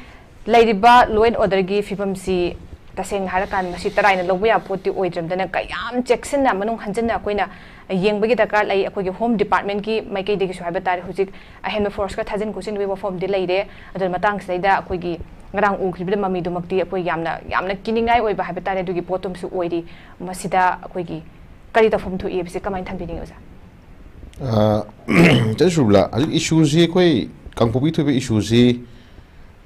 ꯂꯩꯔꯤꯕ law and orderꯒꯤ ꯐꯤꯕꯝꯁꯤ ꯇꯁꯦꯡꯅ ꯍꯥꯏꯔꯀꯥꯟꯗ ꯃꯁꯤ ꯇꯔꯥꯏꯅ ꯂꯧꯕ ꯌꯥꯕ ꯄꯣꯠꯇꯤ ꯑꯣꯏꯗ꯭ꯔꯕꯗꯅ, ꯀꯌꯥꯝ ꯆꯦꯛꯁꯤꯟꯅ ꯃꯅꯨꯡ ꯍꯟꯖꯤꯟꯅ ꯑꯩꯈꯣꯏꯅ ꯌꯦꯡꯕꯒꯤ ꯗꯔꯀꯥꯔ ꯂꯩ꯫ ꯑꯩꯈꯣꯏꯒꯤ ꯍꯣꯝ ꯗꯤꯄꯥꯔꯠꯃꯦꯟꯒꯤ ꯃꯥꯏꯀꯩꯗꯒꯤꯁꯨ ꯍꯥꯏꯕ ꯇꯥꯔꯦ, ꯍꯧꯖꯤꯛ ꯑꯍꯦꯟꯕ ꯐꯣꯔꯁ ꯈꯔ ꯊꯥꯖꯤꯟ ꯈꯣꯠꯆꯤꯟꯕꯒꯤ ꯋꯥꯐꯝꯗꯤ ꯂꯩꯔꯦ꯫ ꯑꯗꯨꯅ ꯃꯇꯥꯡꯁꯤꯗꯩꯗ ꯑꯩꯈꯣꯏꯒꯤ ꯉꯔꯥꯡ ꯎꯈꯤꯕꯗ ꯃꯃꯤꯗꯨꯃꯛꯇꯤ ꯑꯩꯈꯣꯏ ꯌꯥꯝꯅ, ꯌꯥꯝꯅ ꯀꯤꯅꯤꯡꯉꯥꯏ ꯑꯣꯏꯕ ꯍꯥꯏꯕ ꯇꯥꯔꯦ, ꯑꯗꯨꯒꯤ ꯄꯣꯠꯇꯨꯃꯁꯨ ꯑꯣꯏꯔꯤ꯫ ꯃꯁꯤꯗ ꯑꯩꯈꯣꯏꯒꯤ ꯀꯔꯤ ꯇꯧꯐꯝ ꯊꯣꯛꯏ ꯍꯥꯏꯕꯁꯦ ꯀꯃꯥꯏꯅ ꯊꯝꯕꯤꯅꯤꯡꯉꯤ, ꯑꯣꯖꯥ? ꯑ, ꯏꯆꯟ ꯁꯨꯔꯕꯂꯥ, ꯍꯧꯖꯤꯛ ꯏꯁꯨꯁꯤ, ꯑꯩꯈꯣꯏ ꯀꯥꯡꯄꯣꯛꯄꯤ ꯊꯣꯛꯏꯕ ꯏꯁꯨꯁꯤ,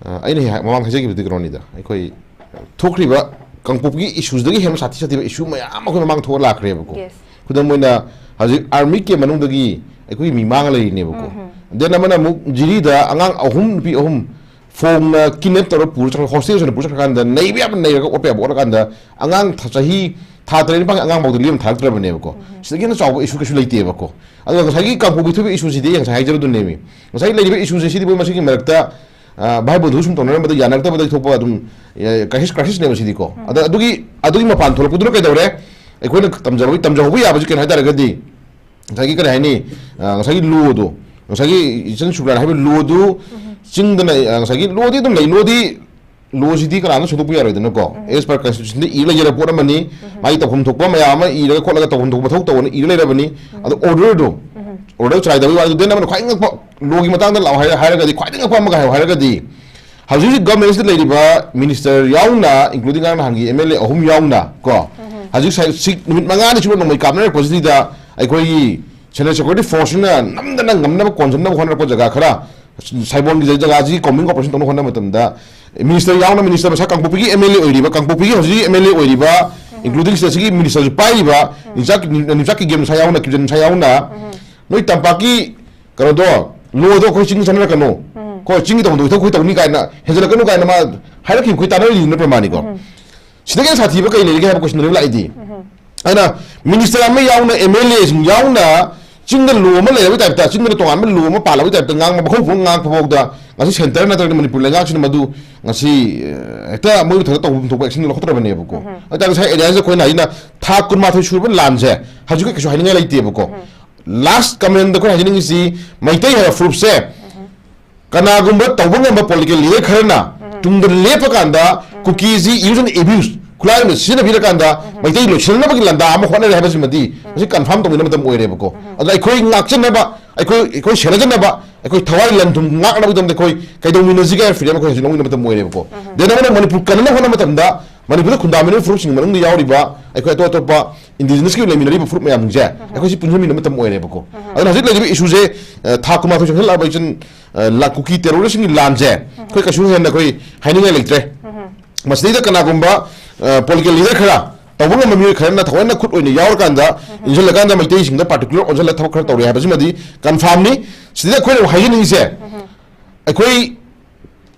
ꯑ, ꯑꯩꯅ ꯍꯦꯛ ꯃꯃꯥꯡ ꯍꯥꯏꯖꯈꯤꯕꯗꯤ ꯀꯩꯅꯣꯅꯤꯗ, ꯑꯩꯈꯣꯏ ꯊꯣꯛꯈ꯭ꯔꯤꯕ ꯀꯥꯡꯄꯣꯛꯄꯤꯒꯤ ꯏꯁꯨꯁꯤꯗꯒꯤ ꯍꯦꯟꯅ ꯁꯥꯊꯤ ꯁꯥꯊꯤꯕ ꯏꯁꯨ ꯃꯌꯥꯝ ꯑꯩꯈꯣꯏ ꯃꯃꯥꯡ ꯊꯣꯛꯑ ꯂꯥꯛꯈ꯭ꯔꯦꯕꯀꯣ꯫ Yes. ꯈꯨꯗꯝ ꯑꯣꯏꯅ, ꯍꯧꯖꯤꯛ ꯑꯥꯔꯃꯤ ꯀꯦꯝ ꯃꯅꯨꯡꯗꯒꯤ ꯑꯩꯈꯣꯏꯒꯤ ꯃꯤ ꯃꯥꯡꯉ ꯂꯩꯔꯤꯅꯦꯕꯀꯣ꯫ Then ꯑꯃꯅ ꯑꯃꯨꯛ ꯖꯤꯔꯤꯗ ꯑꯉꯥꯡ ꯑꯍꯨꯝ, ꯅꯨꯄꯤ ꯑꯍꯨꯝ ꯐꯣꯡꯅ ꯀꯤꯗꯅꯦꯞ ꯇꯧꯔ ꯄꯨꯔ ꯆꯠꯈ꯭ꯔ, ꯍꯣꯁꯇꯦꯜ ꯑꯣꯏꯅ ꯄꯨꯔ ꯆꯠꯈ꯭ꯔꯀꯥꯟꯗ ꯅꯩꯕ ꯌꯥꯕ ꯅꯩꯔꯒ, ꯑꯣꯠꯄ ꯌꯥꯕ ꯑꯣꯠꯂꯀꯥꯟꯗ, ꯑꯉꯥꯡ ꯊ-, ꯆꯍꯤ ꯊꯥ ꯇꯔꯦꯠ ꯅꯤꯄꯥꯟꯒꯤ ꯑꯉꯥꯡ ꯐꯥꯎꯗ ꯂꯦꯝꯅ ꯊꯥꯔꯛꯇ꯭ꯔꯕꯅꯦꯕꯀꯣ꯫ ꯁꯤꯗꯒꯤ ꯍꯦꯟꯅ ꯆꯥꯎꯕ ꯏꯁꯨ ꯀꯩꯁꯨ ꯂꯩꯇꯦꯕꯀꯣ꯫ ꯑꯗꯨꯒ ꯉꯁꯥꯏꯒꯤ ꯀꯥꯡꯄꯣꯛꯄꯤ ꯊꯣꯛꯏꯕ ꯏꯁꯨꯁꯤꯗꯤ ꯉꯁꯥꯏ ꯍꯥꯏꯖꯕꯗꯨꯅꯦꯃꯤ꯫ ꯉꯁꯥꯏ ꯂꯩꯔꯤꯕ ꯏꯁꯨꯁꯦ ꯁꯤꯗꯤ ꯃꯣꯏ ꯃꯁꯤꯒꯤ ꯃꯔꯛꯇ, ꯑ, ꯚꯥꯏ ꯕꯣꯟꯗꯨ ꯁꯨꯝ ꯇꯧꯅꯔꯝꯕꯗ ꯌꯥꯅꯔꯛꯇꯕꯗꯒꯤ ꯊꯣꯛꯄ ꯑꯗꯨꯝ, ꯑ, ꯀ꯭ꯔꯥꯏꯁꯤꯁ, ꯀ꯭ꯔꯥꯏꯁꯤꯁꯅꯦꯕ ꯁꯤꯗꯤꯀꯣ꯫ ꯑꯗ ꯑꯗꯨꯒꯤ, ꯑꯗꯨꯒꯤ ꯃꯄꯥꯟ ꯊꯣꯛꯂꯛꯄꯗꯨꯅ ꯀꯩꯗꯧꯔꯦ? ꯑꯩꯈꯣꯏꯅ ꯇꯝꯖꯍꯧ-, ꯇꯝꯖꯍꯧꯕ ꯌꯥꯕꯁꯤ ꯀꯩꯅꯣ ꯍꯥꯏ ꯇꯥꯔꯒꯗꯤ, ꯉꯁꯥꯏꯒꯤ ꯀꯔꯤ ꯍꯥꯏꯅꯤ, ꯑ, ꯉꯁꯥꯏꯒꯤ ꯂꯣꯗꯣ, ꯉꯁꯥꯏꯒꯤ ꯏꯆꯟ ꯁꯨꯔꯕꯂꯥꯅ ꯍꯥꯏꯕ ꯂꯣꯗꯨ ꯆꯤꯡꯗꯅ, ꯑ, ꯉꯁꯥꯏꯒꯤ ꯂꯣꯗꯤ ꯑꯗꯨꯝ ꯂꯩ, ꯂꯣꯗꯤ, ꯂꯣꯁꯤꯗꯤ ꯀꯅꯥꯝꯇ ꯁꯦꯝꯗꯣꯛꯄ ꯌꯥꯔꯣꯏꯗꯅꯀꯣ꯫ As per constitutionꯗ ꯏꯔ ꯂꯩꯖꯔꯕ ꯄꯣꯠ ꯑꯃꯅꯤ, ꯃꯥꯒꯤ ꯇꯧꯐꯝ ꯊꯣꯛꯄ ꯃꯌꯥꯝ ꯑꯃ ꯏꯔꯒ ꯈꯣꯠꯂꯒ ꯇꯧꯐꯝ ꯊꯣꯛꯄ ꯃꯊꯧ ꯇꯧꯅ ꯏꯔ ꯂꯩꯔꯕꯅꯤ꯫ ꯑꯗꯣ orderꯗꯣ, order ꯆꯥꯏꯗꯕꯒꯤ ꯋꯥꯅꯤ꯫ Then ꯑꯃꯅ ꯈ꯭ꯋꯥꯏ ꯉꯛꯄ, ꯂꯣꯒꯤ ꯃꯇꯥꯡꯗ ꯂꯥꯛꯑꯣ ꯍꯥꯏꯔ-, ꯍꯥꯏꯔꯒꯗꯤ, ꯈ꯭ꯋꯥꯏꯗꯒꯤ ꯉꯛꯄ ꯑꯃꯒ ꯍꯥꯏꯌꯣ ꯍꯥꯏꯔꯒꯗꯤ, ꯍꯧꯖꯤꯛ ꯍꯧꯖꯤꯛ governmentꯁꯤꯗ ꯂꯩꯔꯤꯕ minister ꯌꯥꯎꯅ, including ꯉꯔꯥꯡ ꯅꯍꯥꯟꯒꯤ ꯑꯦꯝ ꯑꯦꯜ ꯑꯦ ꯑꯍꯨꯝ ꯌꯥꯎꯅ ꯀꯣ, ꯍꯧꯖꯤꯛ ꯁꯥꯏ-, ꯁꯤ ꯅꯨꯃꯤꯠ ꯃꯉꯥꯅꯤ ꯁꯨꯕ ꯅꯣꯡꯃꯩ ꯀꯥꯞꯅꯔꯛꯄꯁꯤꯗ ꯑꯩꯈꯣꯏꯒꯤ central security forceꯁꯤꯅ ꯅꯝꯗꯅ ꯉꯝꯅꯕ ꯀꯣꯟꯁꯤꯟꯅꯕ ꯍꯣꯠꯅꯔꯛꯄ ꯖꯒꯥ ꯈꯔ, ꯁꯥꯏꯕꯣꯟꯒꯤ ꯖꯒꯥꯁꯤ ꯀꯣꯝꯕꯤꯡ ꯑꯣꯄꯔꯦꯁꯟ ꯇꯧꯅꯕ ꯍꯣꯠꯅꯕ ꯃꯇꯝꯗ ꯃꯤꯅꯤꯁꯇꯔ ꯌꯥꯎꯅ, ꯃꯤꯅꯤꯁꯇꯔ ꯃꯁꯥ ꯀꯥꯡꯄꯣꯛꯄꯤꯒꯤ ꯑꯦꯝ ꯑꯦꯜ ꯑꯦ ꯑꯣꯏꯔꯤꯕ, ꯀꯥꯡꯄꯣꯛꯄꯤꯒꯤ ꯍꯧꯖꯤꯛ ꯑꯦꯝ ꯑꯦꯜ ꯑꯦ ꯑꯣꯏꯔꯤꯕ, ꯏꯟꯀ꯭ꯂꯨꯗꯤꯡ ꯁꯤꯗ ꯁꯤꯒꯤ ꯃꯤꯅꯤꯁꯇꯔꯁꯨ ꯄꯥꯏꯔꯤꯕ, ꯅꯤꯝꯆꯥꯛ ꯅꯤꯝꯆꯥꯛ ꯀꯤꯒꯦꯟ ꯃꯁꯥ ꯌꯥꯎꯅ, ꯀꯤꯝꯖꯟ ꯃꯁꯥ ꯌꯥꯎꯅ, ꯅꯣꯏ ꯇꯝꯄꯥꯛꯀꯤ ꯀꯩꯅꯣꯗꯣ, ꯂꯣꯗꯣ ꯑꯩꯈꯣꯏ ꯆꯤꯡ ꯆꯠꯅꯔꯛꯀꯅꯨ, ꯑꯩꯈꯣꯏ ꯆꯤꯡꯒꯤ ꯇꯧꯐꯝꯗꯣ ꯏꯊꯧ ꯑꯩꯈꯣꯏ ꯇꯧꯅꯤ ꯀꯥꯏꯅ, ꯍꯦꯟꯖꯜꯂꯛꯀꯅꯨ ꯀꯥꯏꯅ ꯃꯥ ꯍꯥꯏꯔꯛꯈꯤꯕ ꯑꯩꯈꯣꯏ ꯇꯥꯟꯅꯔꯤꯅꯤ, ꯅꯠꯇ꯭ꯔ ꯃꯥꯅꯤꯀꯣ? ꯁꯤꯗꯒꯤ ꯍꯦꯟꯅ ꯁꯥꯊꯤꯕ ꯀꯩ ꯂꯩꯔꯤꯒꯦ ꯍꯥꯏꯕ ꯀꯣꯏꯁꯟꯗꯨꯅꯦꯕ ꯂꯥꯛꯏꯗꯤ꯫ ꯑꯩꯅ ꯃꯤꯅꯤꯁꯇꯔ ꯑꯃ ꯌꯥꯎꯅ, ꯑꯦꯝ ꯑꯦꯜ ꯑꯦꯁꯤꯡ ꯌꯥꯎꯅ ꯆꯤꯡꯗ ꯂꯣ ꯑꯃ ꯂꯩꯔꯕꯩ ꯇꯥꯏꯞꯇ, ꯆꯤꯡꯗ ꯇꯣꯉꯥꯟꯕ ꯂꯣ ꯑꯃ ꯄꯥꯜꯂꯕꯩ ꯇꯥꯏꯞꯇ ꯉꯥꯡꯕ, ꯃꯈꯧ ꯐꯨꯡ ꯉꯥꯡꯕ ꯐꯥꯎꯗ ꯉꯁꯤ ꯁꯦꯟꯇꯔ ꯅꯠꯇ꯭ꯔꯒ ꯃꯅꯤꯄꯨꯔ ꯂꯩꯉꯥꯛꯁꯤꯅ ꯃꯗꯨ ꯉꯁꯤ, ꯑ, ꯍꯦꯛꯇ ꯃꯣꯏ ꯃꯊꯛꯇ ꯇꯧꯐꯝ ꯊꯣꯛꯄ ꯑꯦꯛꯁꯟ ꯂꯧꯈꯠꯇ꯭ꯔꯕꯅꯦꯕꯀꯣ꯫ ꯑꯗꯨ ꯇꯥꯔꯒ ꯉꯁꯥꯏ ꯑꯦꯂꯤꯌꯥꯟꯁ ꯑꯩꯈꯣꯏꯅ ꯍꯥꯏꯁꯤꯅ ꯊꯥ ꯀꯨꯟꯃꯥꯊꯣꯏ ꯁꯨꯔꯕ ꯂꯥꯟꯁꯦ ꯍꯧꯖꯤꯛ ꯀꯩꯁꯨ ꯍꯥꯏꯅꯤꯡꯉꯥꯏ ꯂꯩꯇꯦꯕꯀꯣ꯫ ꯂꯥꯁ ꯀꯃꯦꯟꯗ ꯑꯩꯈꯣꯏ ꯍꯥꯏꯖꯅꯤꯡꯉꯤꯁꯤ, ꯃꯩꯇꯩ ꯍꯥꯏꯕ ꯐꯨꯔꯨꯞꯁꯦ ꯀꯅꯥꯒꯨꯝꯕ ꯇꯧꯕ ꯉꯝꯕ ꯄꯣꯂꯤꯇꯤꯀꯦꯜ ꯂꯤꯗꯔ ꯈꯔꯅ ꯇꯨꯡꯗ ꯂꯦꯞꯄꯀꯥꯟꯗ ꯀꯨꯀꯤꯁꯤ ꯌꯨꯁ ꯑꯦꯟ ꯑꯦꯕ꯭ꯌꯨꯁ, ꯈꯨꯠꯂꯥꯏ ꯑꯣꯏꯅ ꯁꯤꯖꯤꯟꯅꯕꯤꯔꯀꯥꯟꯗ ꯃꯩꯇꯩ ꯂꯣꯏꯁꯤꯟꯅꯕꯒꯤ ꯂꯥꯟꯗꯥ ꯑꯃ ꯍꯣꯠꯅꯔꯦ ꯍꯥꯏꯕꯁꯤꯃꯗꯤ ꯃꯁꯤ ꯀꯟꯐꯥꯔꯝ ꯇꯧꯃꯤꯟꯅꯕ ꯃꯇꯝ ꯑꯣꯏꯔꯦꯕꯀꯣ꯫ ꯑꯗꯨꯅ ꯑꯩꯈꯣꯏ ꯉꯥꯛꯆꯅꯕ, ꯑꯩꯈꯣꯏ, ꯑꯩꯈꯣꯏ ꯁꯦꯟꯅꯖꯅꯕ, ꯑꯩꯈꯣꯏ ꯊꯋꯥꯏ ꯂꯟ ꯊꯨꯝ ꯉꯥꯛꯅꯕꯒꯤꯗꯃꯛꯇ ꯑꯩꯈꯣꯏ ꯀꯩꯗꯧꯃꯤꯟꯅꯁꯤꯒꯦ ꯍꯥꯏꯕ ꯐ꯭ꯔꯤꯗꯝ ꯑꯩꯈꯣꯏ ꯍꯧꯖꯤꯛ ꯂꯧꯃꯤꯟꯅꯕ ꯃꯇꯝ ꯑꯣꯏꯔꯦꯕꯀꯣ꯫ ꯗꯦꯟ ꯑꯃꯅ ꯃꯅꯤꯄꯨꯔ ꯀꯟꯅꯅꯕ ꯍꯣꯠꯅꯕ ꯃꯇꯝꯗ ꯃꯅꯤꯄꯨꯔꯗ ꯈꯨꯟꯗꯥꯃꯤꯟꯅꯔꯤꯕ ꯐꯨꯔꯨꯞꯁꯤꯡꯒꯤ ꯃꯅꯨꯡꯗ ꯌꯥꯎꯔꯤꯕ ꯑꯩꯈꯣꯏ ꯑꯇꯣꯞ ꯑꯇꯣꯞꯄ ꯏꯟꯗꯤꯖꯤꯅꯁꯀꯤ ꯑꯣꯏꯅ ꯂꯩꯃꯤꯟꯅꯔꯤꯕ ꯐꯨꯔꯨꯞ ꯃꯌꯥꯝꯁꯦ ꯑꯩꯈꯣꯏꯁꯤ ꯄꯨꯟꯁꯤꯟꯃꯤꯟꯅꯕ ꯃꯇꯝ ꯑꯣꯏꯔꯦꯕꯀꯣ꯫ ꯑꯗꯨꯅ ꯍꯧꯖꯤꯛ ꯂꯩꯔꯤꯕ ꯏꯁꯨꯁꯦ, ꯑ, ꯊꯥ ꯀꯨꯟꯃꯥꯊꯣꯏ ꯆꯪꯁꯤꯜꯂꯛꯑꯕ ꯏꯆꯤꯟ, ꯑ, ꯂꯥ-, ꯀꯨꯀꯤ ꯇꯦꯔꯣꯔꯤꯁꯁꯤꯡꯒꯤ ꯂꯥꯟꯁꯦ ꯑꯩꯈꯣꯏ ꯀꯩꯁꯨ ꯍꯦꯟꯅ ꯑꯩꯈꯣꯏ ꯍꯥꯏꯅꯤꯡꯉꯥꯏ ꯂꯩꯇ꯭ꯔꯦ꯫ ꯃꯁꯤꯗꯩꯗ ꯀꯅꯥꯒꯨꯝꯕ, ꯑ, ꯄꯣꯂꯤꯇꯤꯀꯦꯜ ꯂꯤꯗꯔ ꯈꯔ, ꯇꯧꯕ ꯉꯝꯕ ꯃꯤꯑꯣꯏ ꯈꯔꯅ ꯊꯑꯣꯏꯅ ꯈꯨꯠ ꯑꯣꯏꯅ ꯌꯥꯎꯔꯀꯥꯟꯗ ꯏꯟꯁꯤꯜꯂꯀꯥꯟꯗ ꯃꯩꯇꯩꯁꯤꯡꯗ ꯄꯥꯔꯇꯤꯀꯨꯂꯔ ꯑꯣꯟꯁꯤꯜꯂ ꯊꯕꯛ ꯈꯔ ꯇꯧꯔꯦ ꯍꯥꯏꯕꯁꯤꯃꯗꯤ ꯀꯟꯐꯥꯔꯝꯅꯤ꯫ ꯁꯤꯗ ꯑꯩꯈꯣꯏꯅ ꯑꯃꯨꯛ ꯍꯥꯏꯖꯅꯤꯡꯉꯤꯁꯦ, ꯑꯩꯈꯣꯏ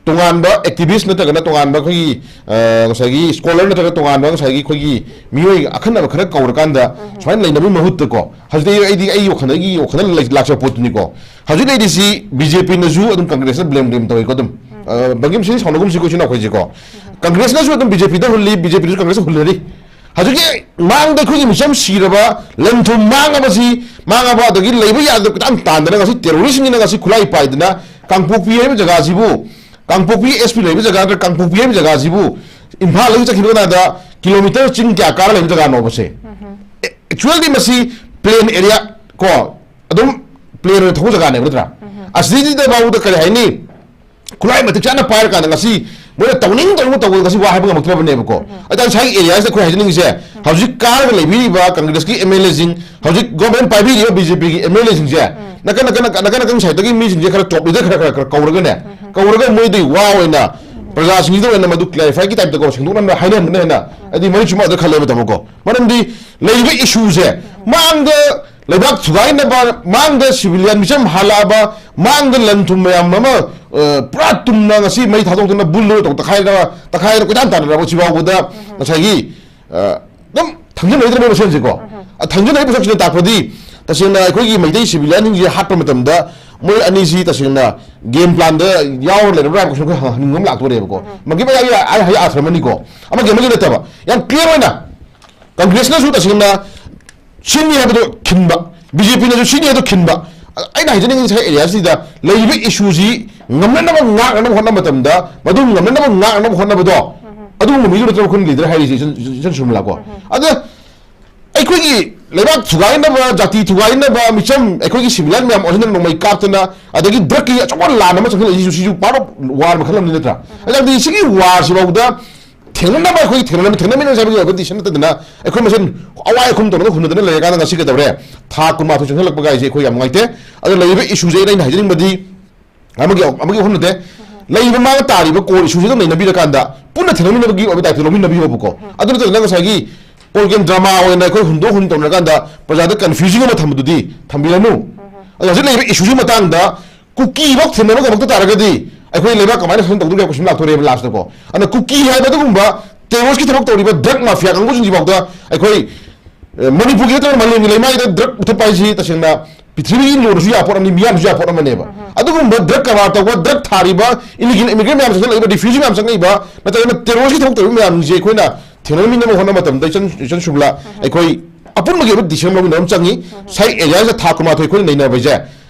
ꯇꯣꯉꯥꯟꯕ ꯑꯦꯛꯇꯤꯚꯤꯁ ꯅꯠꯇ꯭ꯔꯒꯅ ꯇꯣꯉꯥꯟꯕ ꯑꯩꯈꯣꯏꯒꯤ, ꯑ, ꯉꯁꯥꯏꯒꯤ ꯁ꯭ꯀꯣꯂꯔ ꯅꯠꯇ꯭ꯔꯒ ꯇꯣꯉꯥꯟꯕ ꯉꯁꯥꯏꯒꯤ ꯑꯩꯈꯣꯏꯒꯤ ꯃꯤꯑꯣꯏ ꯑꯈꯟꯅꯕ ꯈꯔ ꯀꯧꯔꯀꯥꯟꯗ ꯁꯨꯃꯥꯏꯅ ꯂꯩꯅꯕꯒꯤ ꯃꯍꯨꯠꯇꯀꯣ, ꯍꯧꯖꯤꯛꯇꯤ ꯑꯩꯗꯤ ꯑꯩꯒꯤ ꯋꯥꯈꯜꯗ, ꯑꯩꯒꯤ ꯋꯥꯈꯜꯗ ꯂꯩ-, ꯂꯥꯛꯆꯕ ꯄꯣꯠꯇꯨꯅꯤꯀꯣ꯫ ꯍꯧꯖꯤꯛ ꯂꯩꯔꯤꯁꯤ ꯕꯤ ꯖꯦ ꯄꯤꯅꯁꯨ ꯑꯗꯨꯝ ꯀꯪꯒ꯭ꯔꯦꯁꯅ ꯕ꯭ꯂꯦꯝ ꯒꯦꯝ ꯇꯧꯏꯀꯣ ꯑꯗꯨꯝ꯫ ꯑ, ꯕꯪꯒꯤꯝ ꯁꯤꯡ ꯁꯥꯎꯅꯒꯨꯝꯁꯤꯀꯣ ꯏꯆꯤꯟ ꯏꯅꯥꯎꯈꯣꯏꯁꯦꯀꯣ꯫ ꯀꯪꯒ꯭ꯔꯦꯁꯅꯁꯨ ꯑꯗꯨꯝ ꯕꯤ ꯖꯦ ꯄꯤꯗ ꯍꯨꯜꯂꯤ, ꯕꯤ ꯖꯦ ꯄꯤꯅꯁꯨ ꯀꯪꯒ꯭ꯔꯦꯁꯇ ꯍꯨꯜꯂꯔꯤ꯫ ꯍꯧꯖꯤꯛꯀꯤ ꯃꯥꯡꯗ ꯑꯩꯈꯣꯏꯒꯤ ꯃꯤꯆꯝ ꯁꯤꯔꯕ, ꯂꯟ ꯊꯨꯝ ꯃꯥꯡꯉꯕꯁꯤ, ꯃꯥꯡꯉꯕ ꯑꯗꯒꯤ ꯂꯩꯕ ꯌꯥꯗꯕ ꯀꯣꯏꯇꯥꯟ ꯇꯥꯟꯗꯅ ꯉꯁꯤ ꯇꯦꯔꯣꯔꯤꯁꯁꯤꯡꯁꯤꯅ ꯉꯁꯤ ꯈꯨꯠꯂꯥꯏ ꯄꯥꯏꯗꯅ ꯀꯥꯡꯄꯣꯛꯄꯤ ꯍꯥꯏꯕ ꯖꯒꯥꯁꯤꯕꯨ, ꯀꯥꯡꯄꯣꯛꯄꯤ ꯑꯦꯁ ꯄꯤ ꯂꯩꯕ ꯖꯒꯥ ꯅꯠꯇ꯭ꯔꯒ ꯀꯥꯡꯄꯣꯛꯄꯤ ꯍꯥꯏꯕ ꯖꯒꯥꯁꯤꯕꯨ ꯏꯝꯐꯥꯜꯗꯒꯤ ꯆꯠꯈꯤꯕ ꯀꯅꯥꯗ ꯀꯤꯂꯣꯃꯤꯇꯔ ꯆꯤꯡ ꯀꯌꯥ ꯀꯥꯔ ꯂꯩꯕ ꯖꯒꯥꯅꯣꯕꯁꯦ? ꯑꯦꯛꯆꯨꯋꯦꯜꯗꯤ ꯃꯁꯤ ꯄ꯭ꯂꯦꯟ ꯑꯦꯔꯤꯌꯥ ꯀꯣ, ꯑꯗꯨꯝ ꯄ꯭ꯂꯦꯟ ꯑꯣꯏꯅ ꯊꯧꯕ ꯖꯒꯥꯅꯦꯕ ꯅꯠꯇ꯭ꯔꯥ? ꯑꯁꯤꯗꯩꯗ ꯐꯥꯎꯕꯗ ꯀꯔꯤ ꯍꯥꯏꯅꯤ? ꯈꯨꯠꯂꯥꯏ ꯃꯇꯤꯛ ꯆꯥꯅ ꯄꯥꯏꯔꯀꯥꯟꯗ ꯉꯁꯤ ꯃꯣꯏꯅ ꯇꯧꯅꯤꯡ ꯇꯧꯅꯤꯡꯕ ꯇꯧꯕꯗ ꯉꯁꯤ ꯋꯥ ꯍꯥꯏꯕ ꯉꯝꯃꯛꯇ꯭ꯔꯕꯅꯦꯕꯀꯣ꯫ ꯑꯗ ꯉꯁꯥꯏꯒꯤ ꯑꯦꯔꯤꯌꯥꯁꯤꯗ ꯑꯩꯈꯣꯏ ꯍꯥꯏꯖꯅꯤꯡꯉꯤꯁꯦ, ꯍꯧꯖꯤꯛ ꯀꯥꯔꯒ ꯂꯩꯕꯤꯔꯤꯕ ꯀꯪꯒ꯭ꯔꯦꯁꯀꯤ ꯑꯦꯝ ꯑꯦꯜ ꯑꯦꯁꯤꯡ, ꯍꯧꯖꯤꯛ ꯒꯣꯔꯃꯦꯟ ꯄꯥꯏꯕꯤꯔꯤꯕ ꯕꯤ ꯖꯦ ꯄꯤꯒꯤ ꯑꯦꯝ ꯑꯦꯜ ꯑꯦꯁꯤꯡꯁꯦ ꯅꯥꯀꯟ ꯅꯥꯀꯟ ꯅꯥꯀꯟ ꯅꯥꯀꯟ ꯁꯥꯏꯠꯇꯒꯤ ꯃꯤꯁꯤꯡꯁꯦ ꯈꯔ ꯇꯣꯞ ꯂꯤꯗꯔ ꯈꯔ ꯈꯔ ꯈꯔ ꯀꯧꯔꯒꯅꯦ, ꯀꯧꯔꯒ ꯃꯣꯏꯗꯒꯤ ꯋꯥ ꯑꯣꯏꯅ ꯄ꯭ꯔꯖꯥꯁꯤꯡꯁꯤꯗ ꯑꯣꯏꯅ ꯃꯗꯨ ꯀ꯭ꯂꯦꯔꯤꯐꯥꯏꯒꯤ ꯇꯥꯏꯞꯇꯀꯣ, ꯁꯦꯡꯗꯣꯛꯅꯕ ꯍꯥꯏꯅꯍꯟꯕꯅ ꯍꯦꯟꯅ ꯍꯥꯏꯗꯤ ꯃꯔꯤꯛ ꯆꯨꯝꯕ ꯑꯗꯨ ꯈꯜꯂꯦꯕ ꯇꯥꯃꯣꯀꯣ꯫ ꯃꯔꯝꯗꯤ ꯂꯩꯔꯤꯕ ꯏꯁꯨꯁꯦ ꯃꯥꯡꯗ ꯂꯩꯕꯥꯛ ꯊꯨꯒꯥꯏꯅꯕ, ꯃꯥꯡꯗ ꯁꯤꯚꯤꯂꯤꯌꯟ ꯃꯤꯆꯝ ꯍꯥꯜꯂꯛꯑꯕ, ꯃꯥꯡꯗ ꯂꯟ ꯊꯨꯝ ꯃꯌꯥꯝ ꯑꯃ, ꯑ, ꯄꯨꯔꯥ ꯇꯨꯝꯅ ꯉꯁꯤ ꯃꯩ ꯊꯥꯗꯣꯛꯇꯅ ꯕꯨꯜ ꯂꯣꯏ ꯇꯧ ꯇꯛꯈꯥꯏꯗꯅ, ꯇꯛꯈꯥꯏꯗꯅ ꯀꯣꯏꯇꯥꯟ ꯇꯥꯟꯅꯔꯕ ꯁꯤꯐꯥꯎꯕꯗ ꯉꯁꯥꯏꯒꯤ, ꯑ, ꯑꯗꯨꯝ ꯊꯪꯖꯅꯔꯤꯗ꯭ꯔ ꯃꯣꯏ ꯃꯁꯦꯟꯁꯦꯀꯣ꯫ ꯑ, ꯊꯪꯖꯅꯔꯤꯕ ꯄꯣꯠꯁꯛꯁꯤꯅ ꯇꯥꯛꯄꯗꯤ ꯇꯁꯦꯡꯅ ꯑꯩꯈꯣꯏꯒꯤ ꯃꯩꯇꯩ ꯁꯤꯚꯤꯂꯤꯌꯟꯁꯤꯡꯁꯦ ꯍꯥꯠꯄ ꯃꯇꯝꯗ ꯃꯣꯏ ꯑꯅꯤꯁꯤ ꯇꯁꯦꯡꯅ ꯒꯦꯝ ꯄ꯭ꯂꯥꯟꯗ ꯌꯥꯎꯔ ꯂꯩꯔꯕ꯭ꯔꯥ ꯍꯥꯏꯕ ꯀꯣꯏꯁꯟ ꯑꯩꯈꯣꯏ ꯍꯪ-, ꯍꯪꯅꯤꯡꯕ ꯑꯃ ꯂꯥꯛꯇꯣꯔꯦꯕꯀꯣ꯫ ꯃꯒꯤ ꯃꯌꯥꯏꯒꯤ ꯑꯥ-, ꯑꯥ-, ꯑꯥꯔꯊ ꯑꯃꯅꯤꯀꯣ꯫ ꯑꯃꯒꯤ ꯑꯃꯒꯤ ꯅꯠꯇꯕ꯫ ꯌꯥꯝ ꯀ꯭ꯂꯤꯌꯥꯔ ꯑꯣꯏꯅ ꯀꯪꯒ꯭ꯔꯦꯁꯅꯁꯨ ꯇꯁꯦꯡꯅ ꯁꯤꯅꯤ ꯍꯥꯏꯕꯗꯣ ꯈꯤꯟꯕ, ꯕꯤ ꯖꯦ ꯄꯤꯅꯁꯨ ꯁꯤꯅꯤ ꯍꯥꯏꯕꯗꯣ ꯈꯤꯟꯕ꯫ ꯑꯩꯅ ꯍꯥꯏꯖꯅꯤꯡꯉꯤꯁꯦ ꯉꯁꯥꯏ ꯑꯦꯔꯤꯌꯥꯁꯤꯗ ꯂꯩꯔꯤꯕ ꯏꯁꯨꯁꯤ ꯉꯝꯅꯅꯕ ꯉꯥꯛꯅꯅꯕ ꯍꯣꯠꯅꯕ ꯃꯇꯝꯗ, ꯃꯗꯨ ꯉꯝꯅꯅꯕ ꯉꯥꯛꯅꯅꯕ ꯍꯣꯠꯅꯕꯗꯣ, ꯑꯗꯨꯒꯨꯝꯕ ꯃꯤꯗꯨ ꯅꯠꯇ꯭ꯔꯣ ꯑꯩꯈꯣꯏꯅ ꯂꯤꯗꯔ ꯍꯥꯏꯔꯤꯁꯦ, ꯏꯆꯟ, ꯏꯆꯟ ꯁꯨꯔꯃꯤꯂꯥꯀꯣ? ꯑꯗ ꯑꯩꯈꯣꯏꯒꯤ ꯂꯩꯕꯥꯛ ꯊꯨꯒꯥꯏꯅꯕ, ꯖꯥꯇꯤ ꯊꯨꯒꯥꯏꯅꯕ, ꯃꯤꯆꯝ, ꯑꯩꯈꯣꯏꯒꯤ ꯁꯤꯚꯤꯂꯤꯌꯟ ꯃꯌꯥꯝ ꯑꯣꯟꯁꯤꯟꯗꯅ ꯅꯣꯡꯃꯩ ꯀꯥꯞꯇꯅ, ꯑꯗꯒꯤ ꯗ꯭ꯔꯛꯀꯤ ꯑꯆꯧꯕ ꯂꯥꯟ ꯑꯃ ꯆꯪꯁꯤꯜꯂꯛꯏꯁꯤꯁꯨ, ꯁꯤꯁꯨ part of war ꯃꯈꯜ ꯑꯃꯅꯤ ꯅꯠꯇ꯭ꯔꯥ? ꯑꯗꯨꯗꯤ ꯁꯤꯒꯤ ꯋꯥꯔꯁꯤꯐꯥꯎꯗ ꯊꯦꯡꯅꯅꯕ, ꯑꯩꯈꯣꯏ ꯊꯦꯡꯅꯅꯕ, ꯊꯦꯡꯅꯃꯤꯟꯅꯁꯦ ꯍꯥꯏꯕꯒꯤ ꯑꯣꯏꯕ decision ꯅꯠꯇꯗꯅ, ꯑꯩꯈꯣꯏ ꯃꯁꯦꯟ ꯑꯋꯥꯏ ꯑꯈꯨꯝ ꯇꯧꯔꯒ ꯍꯨꯟꯅꯗꯅ ꯂꯩꯔꯀꯥꯟꯗ ꯉꯁꯤ ꯀꯩꯗꯧꯔꯦ? ꯊꯥ ꯀꯨꯟꯃꯥꯊꯣꯏ ꯆꯪꯁꯤꯜꯂꯛꯄ ꯀꯥꯏꯁꯦ ꯑꯩꯈꯣꯏ ꯌꯥꯝ ꯅꯨꯡꯉꯥꯏꯇꯦ꯫ ꯑꯗꯣ ꯂꯩꯔꯤꯕ ꯏꯁꯨꯁꯦ ꯑꯩꯅ ꯍꯥꯏꯖꯅꯤꯡꯕꯗꯤ ꯑꯃꯒꯤ ꯑꯃꯒꯤ ꯋꯥꯐꯝ ꯅꯠꯇꯦ꯫ ꯂꯩꯔꯤꯕ ꯃꯥꯒ ꯇꯥꯔꯤꯕ core issue ꯁꯤꯗ ꯅꯩꯅꯕꯤꯔꯀꯥꯟꯗ ꯄꯨꯟꯅ ꯊꯦꯡꯅꯃꯤꯟꯅꯕꯒꯤ ꯑꯣꯏꯕ ꯇꯥꯏꯞꯇ ꯂꯧꯃꯤꯟꯅꯕꯤꯌꯣꯕꯀꯣ꯫ ꯑꯗꯨ ꯅꯠꯇ꯭ꯔꯒꯅ ꯉꯁꯥꯏꯒꯤ ꯄꯣꯜꯒꯦꯝ ꯗ꯭ꯔꯃꯥ ꯑꯣꯏꯅ ꯑꯩꯈꯣꯏ ꯍꯨꯟꯗꯣꯛ ꯍꯨꯟ ꯇꯧꯅꯔꯀꯥꯟꯗ ꯄ꯭ꯔꯖꯥꯗ confusing ꯑꯃ ꯊꯝꯕꯗꯨꯗꯤ ꯊꯝꯕꯤꯔꯅꯨ꯫ ꯑꯗꯣ ꯍꯧꯖꯤꯛ ꯂꯩꯔꯤꯕ issue ꯁꯤꯒꯤ ꯃꯇꯥꯡꯗ ꯀꯨꯀꯤꯐꯥꯎ ꯊꯦꯡꯅꯕ ꯉꯝꯃꯛꯇ ꯇꯥꯔꯒꯗꯤ ꯑꯩꯈꯣꯏ ꯂꯩꯕꯥꯛ ꯀꯃꯥꯏꯅ ꯁꯥꯁꯟ ꯇꯧꯗꯣꯔꯤꯕ ꯍꯥꯏꯕ question ꯂꯥꯛꯇꯣꯔꯦꯕ last ꯇꯀꯣ꯫ ꯑꯗꯨꯅ ꯀꯨꯀꯤ ꯍꯥꯏꯕ ꯑꯗꯨꯒꯨꯝꯕ terrorist ꯀꯤ ꯊꯕꯛ ꯇꯧꯔꯤꯕ drug mafia ꯀꯥꯡꯕꯨꯁꯤꯡꯁꯤꯐꯥꯎꯗ ꯑꯩꯈꯣꯏ ꯑꯦ, ꯃꯅꯤꯄꯨꯔꯒꯤ ꯅꯠꯇꯅ ꯃꯥꯂꯦꯝꯒꯤ ꯂꯩꯃꯥꯏꯗ drug ꯃꯨꯊꯠꯄ ꯍꯥꯏꯁꯤ ꯇꯁꯦꯡꯅ ꯄ꯭ꯔꯤꯊꯤꯕꯤꯒꯤ ꯂꯣꯗꯁꯨ ꯌꯥꯄꯣꯠ ꯑꯃꯅꯤ, ꯃꯤꯌꯥꯝꯁꯨ ꯌꯥꯄꯣꯠ ꯑꯃꯅꯦꯕ꯫ ꯑꯗꯨꯒꯨꯝꯕ drug ꯀꯔꯕꯥꯔ ꯇꯧꯕ, drug ꯊꯥꯔꯤꯕ, illegal immigrant ꯃꯌꯥꯝ ꯆꯪꯁꯤꯜꯂꯛꯏꯕ, refugee ꯃꯌꯥꯝ ꯆꯪꯉꯛꯏꯕ, ꯅꯠꯇ꯭ꯔꯒꯅ terrorist ꯀꯤ ꯊꯕꯛ ꯇꯧꯔꯤꯕ ꯃꯌꯥꯝꯁꯦ ꯑꯩꯈꯣꯏꯅ ꯊꯦꯡꯅꯃꯤꯟꯅꯕ ꯍꯣꯠꯅꯕ ꯃꯇꯝꯗ, ꯏꯆꯟ, ꯏꯆꯟ ꯁꯨꯕꯂꯥ, ꯑꯩꯈꯣꯏ ꯑꯄꯨꯟꯕꯒꯤ ꯑꯣꯏꯕ decision ꯂꯧꯃꯤꯟꯅꯕ ꯑꯃ ꯆꯪꯉꯤ꯫ ꯉꯁꯥꯏ ꯑꯦꯔꯤꯌꯥꯁꯤꯗ ꯊꯥ ꯀꯨꯟꯃꯥꯊꯣꯏ ꯑꯩꯈꯣꯏꯅ ꯅꯩꯅꯕꯁꯦ,